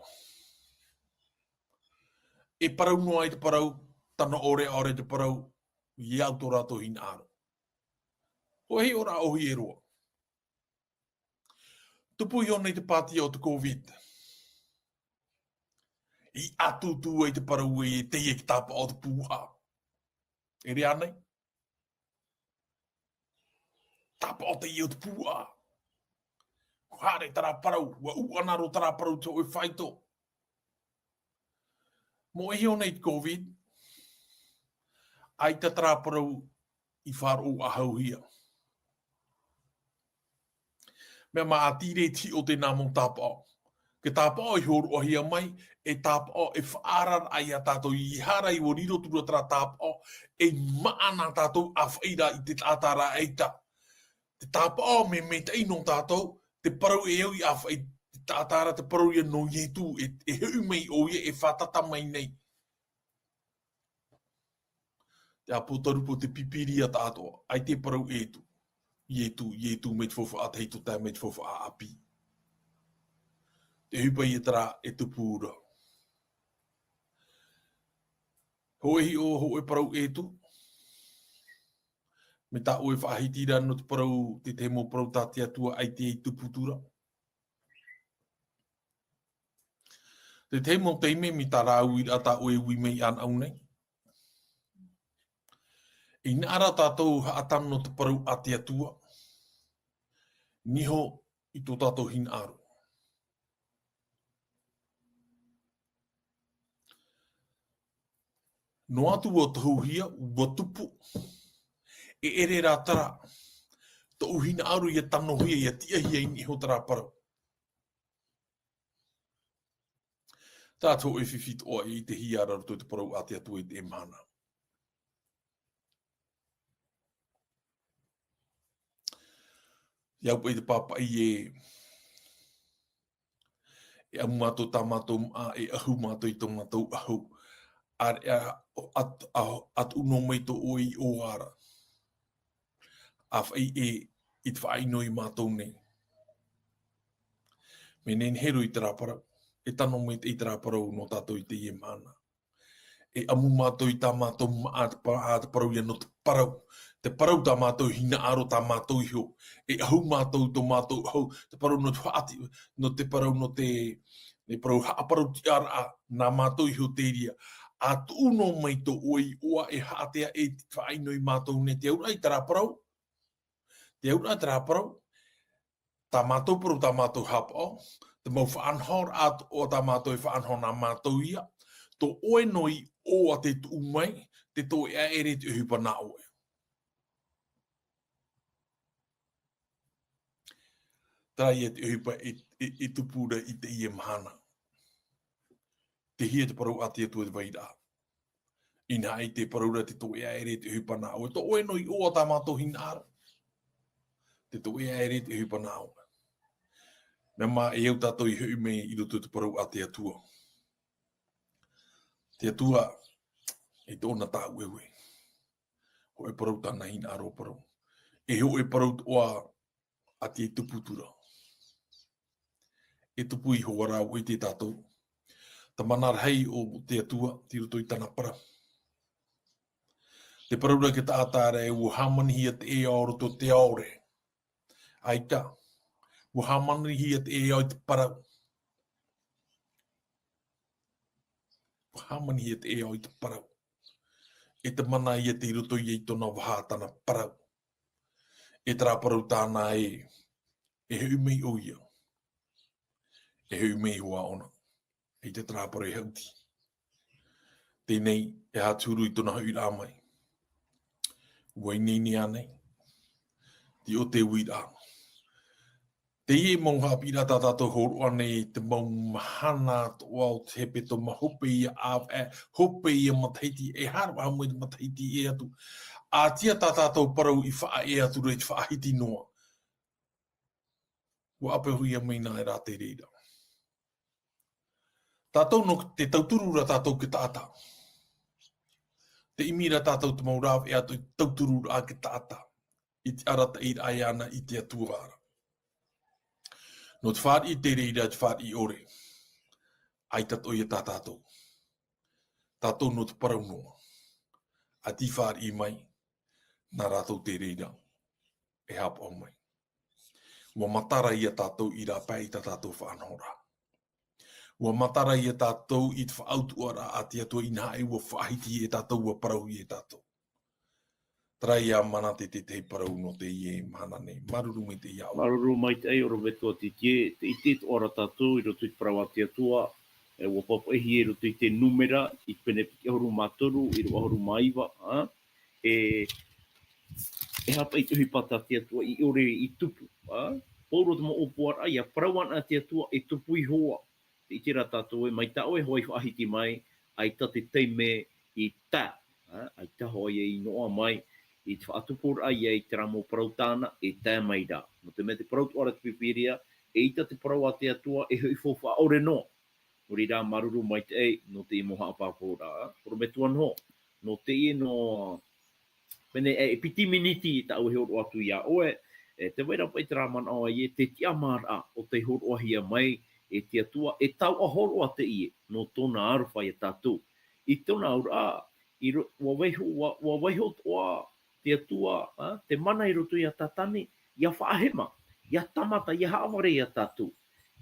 E parau noa i te parau, tano ʻore, ʻore te parau, i au tō rātou hinaʻaro. Hōʻē hiʻo ra ʻohi e roa. Tupu iho nei te pātia o te COVID. I ʻātūtū ai te parau e teie te tāpaʻo o te puaʻa. E rā nei? Tāpaʻo teie o te puaʻa. ʻUa haere terā parau, ʻua ʻūʻana roa terā parau i te hōʻē faito. Mō e hiʻo nei te COVID, ʻaita terā parau i faʻaroʻo ʻahauhia. Mea mā ʻātīrā te hiʻo o teie mau tāpaʻo. Te tāpaʻo i hōroʻahia mai, e tāpaʻo e faʻaararaʻa ia tātou, ʻeiaha rā ʻua riro atu ra terā tāpaʻo, e māʻa na tātou ʻāfaʻi ra i te taʻata ra ʻaita. Te tāpaʻo mea maitaʻi nō tātou, te parau e au i ʻāfaʻi, te taʻata ra te parau ia nō Ietu, e, e hoʻi mai ʻoia, e fātata mai nei. Te ʻāpōtarupo te Pīpīria tāʻatoʻa, ʻaita e parau Ietu. Ietu, Ietu mai te faufaʻa tahito tae mai te faufaʻa ʻāpī. Te ʻohipa ia terā e tupu ra. Hōʻē hiʻo, hōʻē parau Ietu. Mai tā ʻoe faʻahiti ra nō te parau, te tahi mau parau tā te Atua ʻaita e tupu atu ra. Te tahi mau taime mai terā uiraʻa tā ʻoe e ui mai anaʻe nei. Inaha rā tātou haʻatano nō te parau a te Atua. Niho i tō tātou hinaʻaro. Noa atu ʻua tohuhia, ʻua tupu. E ʻere rā terā. Tōʻu hinaʻaro ia tanohia, ia tiʻahia i niʻa iho terā parau. Tātou e fifi atoʻa i te hiʻo ra roto i te parau a te Atua i teie mahana. Ia au paʻi te pāpaʻi e, e ʻamu mātou tā mātou māʻa, e ʻahu mātou i tō mātou ʻahu. ʻĀreʻa, a, a, atu noa mai tō ʻoe iʻoa ra. ʻĀfaʻi e, i te faʻaʻino ia mātou nei. Mea nehenehe roa i terā parau, e tano mai te, i terā parau nō tātou i teie mahana. E ʻamu mātou i tā mātou māʻa te pa-, ā te parau ia nō te parau. Te parau tā mātou hinaʻaro, tā mātou iho. E ʻahu mātou tō mātou ʻahu, te parau nō te faʻati-, nō te parau nō te, e parau haʻaparau tiʻaraʻa, nā mātou iho te reira. ʻA tuʻu noa mai tō ʻoe iʻoa e haʻatea e te faʻaʻino ia mātou nei te auraʻa i terā parau. Te auraʻa terā parau, tā mātou parau, tā mātou haʻapaʻo, te mau faʻanahoraʻa atoʻa tā mātou e faʻanaho nā mātou ia, tō ʻoe noa iʻoa te tuʻu mai, te tō ʻeʻa ʻere te ʻohipa nā ʻoe. Terā ia te ʻohipa i, i, i tupu ra i teie mahana. Tē hia te parau a te Atua te vairaʻa. Inaha i te parau ra te tō ʻeʻa ʻere te ʻohipa nā ʻoe. Tō ʻoe noa iʻoa tā mātou hinaʻaro. Te tō ʻeʻa ʻere te ʻohipa nā ʻoe. Mea mā e au tātou i hoʻi mai i roto i te parau a te Atua. Te Atua, i tōna tāueue. Hōʻē parau tāna hinaʻaro parau. E hōʻē parau atoʻa ʻa te tupu atu ra. E tupu iho ā rā ʻoe i te tātou. Te mana rahi o te Atua, i roto i tāna parau. Te parau ra te taʻata ra ē, ʻua hāmanihia te ea o roto i te ʻaore. ʻAita. ʻUa hāmanihia te ea i te parau. ʻUa hāmanihia te ea i te parau. E te mana ia tei roto ia i tōna vaha tāna parau. E terā parau tāna ē, e hoʻi mai ʻoia. E hoʻi mai iho ā ʻōna. ʻAita terā parau e haʻuti. Teie nei, e aha te huru i tōna hoʻiraʻa mai. ʻUa ineine ānei. Tei ʻō te uiraʻa. Teie mau haʻapiʻiraʻa tā tātou hōroʻa nei, te mau mahana atoʻa o te hepetoma, hope ia ʻāvaʻe, hope ia matahiti, e haere ā mau i te matahiti e ʻē atu. ʻAita tā tātou parau i faʻaʻē atu ra i te faʻahiti noa. ʻUa ʻāpeʻehia mai nā ʻoe rā te reira. Tātou nō te tauturu ra tātou te taʻata. Te ʻimi ra tātou te mau rāveʻa atu i te tauturu ra te taʻata. I te arataʻi ra ia ʻana i te Atua ra. Nō te fāriʻi te reira te fāriʻi ʻore. ʻAita atoʻa ia tā tātou. Tātou nō te parau noa. ʻA tei fāriʻi mai, nā rātou te reira. E haʻapaʻo mai. ʻUa matara ia tātou i rāpae i tā tātou faʻanahoraʻa. ʻUa matara ia tātou i te faʻautuʻaraʻa a te Atua inaha ʻua faʻahiti e tātou, ʻua parauhia e tātou. Terā ia mana te, te, te parau nō teie mahana nei. Māuruuru maitaʻi ia ʻoe. Māuruuru maitaʻi, ʻorometua Titie, tē ʻite atoʻa ra tātou i roto i te parau a te Atua, e, ʻua pāpaʻihia i roto i te Nūmera, i te pene piti ʻahuru mā toru, ʻīrava ʻahuru mā iva, ā? E, e haʻapaʻo i te ʻohipa tā te Atua i ʻore i tupu, ā? Pauroa te mau ʻōpuaraʻa, ʻia parau anaʻe te Atua, e tupu iho ā. Tē ʻite ra tātou ē, mai tā ʻoe hoʻi i faʻahiti mai, ʻaita te taime i tae, ā? ʻAita hoʻi e noaʻa mai, i te faʻatupuraʻa ia i terā mau parau tāna, e tae mai rā. Nō te mea te parau atoʻa ra te Pīpīria, eʻita te parau a te Atua, e hoʻi faufaʻa ʻore noa. Nō reira, māuruuru maitaʻi, nō teie mau haʻapāpūraʻa, ʻorometua noa, nō teie nō, pene, e, e piti miniti tāʻu e hōroʻa atu ia ʻoe, e, tē vai ra paʻi terā manaʻo ē, te tiʻamāraʻa o tei hōroʻahia mai e te Atua, e taoʻa hōroʻa teie, nō tōna aroha ia tātou. I tōna auraʻa, i ro-, ʻua vaiho, ʻua, ʻua vaiho atoʻa te Atua, ā, te mana i roto ia Tātane, ʻia faʻahema, ʻia tāmata, ʻia haʻavare ia tātou.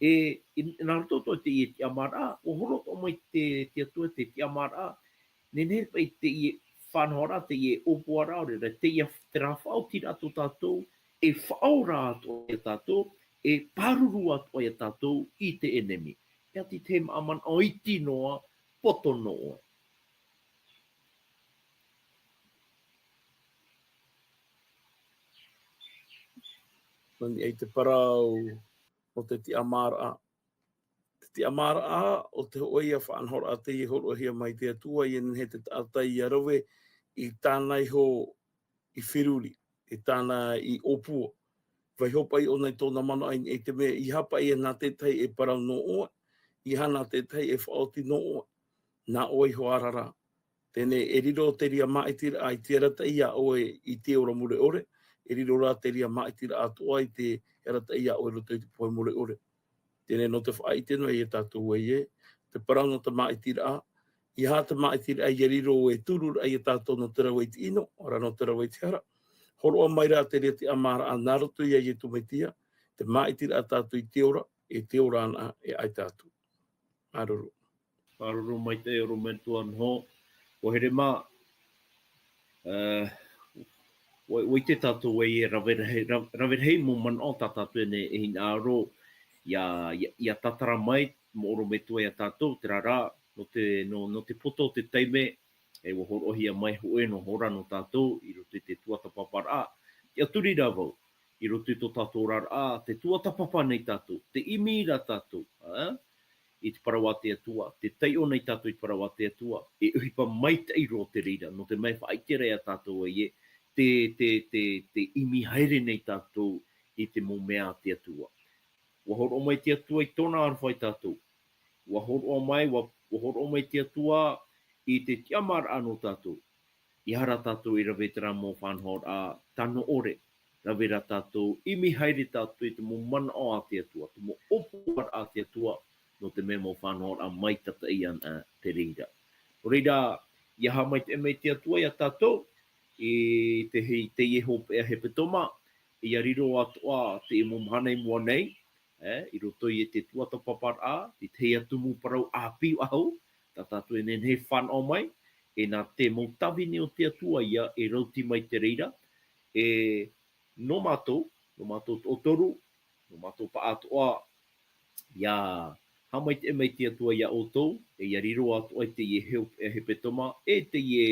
E, i, nā roto atoʻa i teie tiʻamāraʻa, ʻua hōroʻa atoʻa mai te, te Atua te tiʻamāraʻa, nehenehe paʻi teie faʻanahoraʻa, teie ʻōpuaraʻa, ʻaore rā, teie, terā faʻaotiraʻa tō tātou, e faʻaora atoʻa ia tātou, e pāruru atoʻa ia tātou i te ʻenemi. ʻIa tītau i te mau manaʻo iti noa, poto noa. Nō niʻa i te parau o te tiʻamāraʻa. Te tiʻamāraʻa o te hōʻē ia faʻanahoraʻa tei hōroʻahia mai te Atua, ʻia nehenehe te taʻata ʻia rave i tāna iho i feruri, i tāna i ʻōpua. Vaiho paʻi ʻōna i tōna manaʻo i, i te mea, ʻeiaha paʻi nā te tahi e parau nō ʻoe, ʻeiaha nā te tahi e faʻaoti nō ʻoe, nā ʻoe iho ā rā. Teie nei e riro te reira māʻitiraʻa i te arataʻi ia ʻoe i te ora mure ʻore, e riro rā te reira māʻitiraʻa atoʻa i te arataʻi iā ʻoe i roto i te pohe mure ʻore. Teie nei nō te faʻaʻite noa ia tātou ē, te parau nō te māʻitiraʻa, ʻeiaha te māʻitiraʻa ʻia riro e turu ra ia tātou nō te rave i te ʻino, ʻaore rā nō te rave i te hara. Hōroʻa mai rā te reira tiʻamāraʻa nā roto iā Iesu Mesia, te māʻitiraʻa tātou i te ora, e te ora anaʻe e ʻaita atu. Māuruuru. Māuruuru maitaʻi ʻorometua Noho. ʻUa here mā, ē, ʻua, ʻua ʻite tātou ē, e rave rahi, ra-, rave rahi mau manaʻo tā tātou e nehenehe e hinaʻaro ʻia, ʻia, ʻia tātara mai mau ʻorometua iā tātou, terā rā, nō te, nō, nō te poto o te taime, e ʻua hōroʻahia mai hōʻē noa hora nō tātou i roto i te tuatāpaparaʻa. Tiʻaturi rā vau, i roto i tō tātou oraraʻa, tē tuatāpapa nei tātou, tē ʻimi ra tātou, ā, i te parau a te Atua, tē taiʻo nei tātou i te parau a te Atua, e ʻohipa maitaʻi roa te reira, nō te mea faʻaʻite ra ia tātou ē, tē, tē, tē, tē ʻimi haere nei tātou i te mau mea a te Atua. ʻUa hōroʻa mai te Atua i tōna aroha ia tātou. ʻUa hōroʻa mai, ʻua, ʻua hōroʻa mai te Atua i te tiʻamāraʻa nō tātou. ʻEiaha rā tātou e rave i terā mau faʻanahoraʻa tano ʻore. Rave rā tātou, ʻimi haere tātou i te mau manaʻo a te Atua, te mau ʻōpuaraʻa a te Atua, nō te mea mau faʻanahoraʻa maitaʻi anaʻe te reira. Nō reira, ʻia haʻamaitaʻi mai te Atua ia tātou, i te hei, teie hopeʻa hepetoma, ʻia riro atoʻa te mau mahana i mua nei, ē, i roto i te tuatāpaparaʻa, i te hei atu mau parau ʻāpī faʻahou, tā tātou e nehenehe e fānaʻo mai, e nā te mau tāvini o te Atua ïa e rauti mai te reira, e nō mātou, nō mātou toʻotoru, nō mātou pāʻātoʻa, ʻia haʻamaitaʻi mai te Atua ia ʻoutou, e ʻia riro atoʻa i teie hepetoma, e teie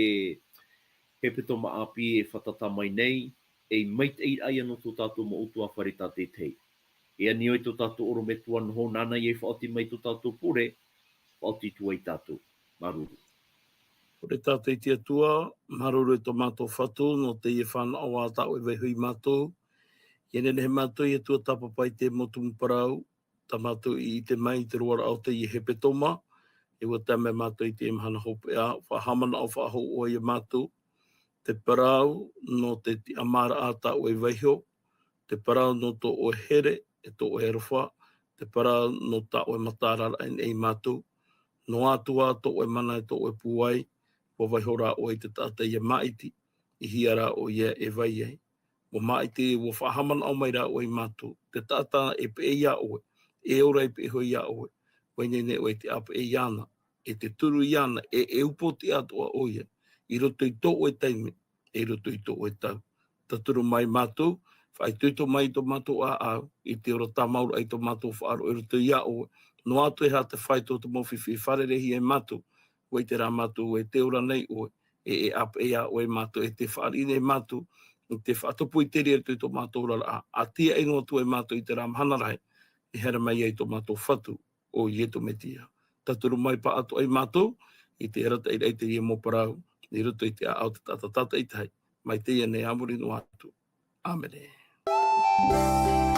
hepetoma ʻāpī e fātata mai nei, e maitaʻi raʻa ïa nō tō tātou mau ʻutuāfare tātaʻitahi. E ani ʻoe i tō tātou ʻorometua Noho, nāna ïa e faʻaoti mai tō tātou pure, faʻaoti atu ai tātou. Māuruuru. ʻOre tātou i te Atua, māuruuru e tō mātou Fatu, nō teie fānaʻo tā ʻoe e vaiho ia mātou. ʻIa nehenehe mātou ʻia tuatāpapa i te mau tumu parau, tā mātou i ʻite mai i te roaraʻa o teie hepetoma, e ʻua tae mai mātou i teie mahana hopeʻa, faʻahaʻamanaʻo faʻahou ʻoe ia mātou, te parau nō te tiʻamāraʻa tā ʻoe e vaiho, te parau nō tō ʻoe here, e tō ʻoe aroha, te parau nō tā ʻoe mataʻeinaʻa ia mātou, noa atu ā tō ʻoe mana e tō ʻoe pūai, ʻua vaiho rā ʻoe i te taʻata ʻia māʻiti, i hea rā ʻoia e vai ai. ʻUa māʻiti, ʻua faʻahaʻamanaʻo mai rā ʻoe ia mātou, te taʻata e peʻe ia ʻoe, e ora e peʻe hoʻi ia ʻoe, ʻua ineine ʻoe i te ʻāpeʻe iāna, e te turu iāna, e, e upoʻotiʻa atoʻa ʻoia, i roto i tō ʻoe taime, e i roto i tō ʻoe tau. Tāturu mai mātou, faʻaitoito mai i tō mātou ʻāʻau, i te ora tāmau raʻa i tō mātou faʻaroʻo i roto ia ʻoe, noa atu e aha te fāito o te mau fifi e fārereihia e mātou, ʻua ʻite rā mātou e te ora nei ʻoe, e, e ʻāpeʻe ia ʻoe ia mātou, e te fāriʻi nei mātou, i te faʻatupu i te reira i tō mātou oraraʻa, ʻa tiaʻi noa atu e mātou i terā mahana rahi, e haere mai ai tō mātou Fatu, ʻo Iesu Mesia. Tāturu mai pāʻātoʻa ia mātou, i te arataʻi raʻa i teie mau parau, i roto i te ʻāʻau o te taʻata tātaʻitahi, mai teie nei ā muri noa atu. ʻĀmene.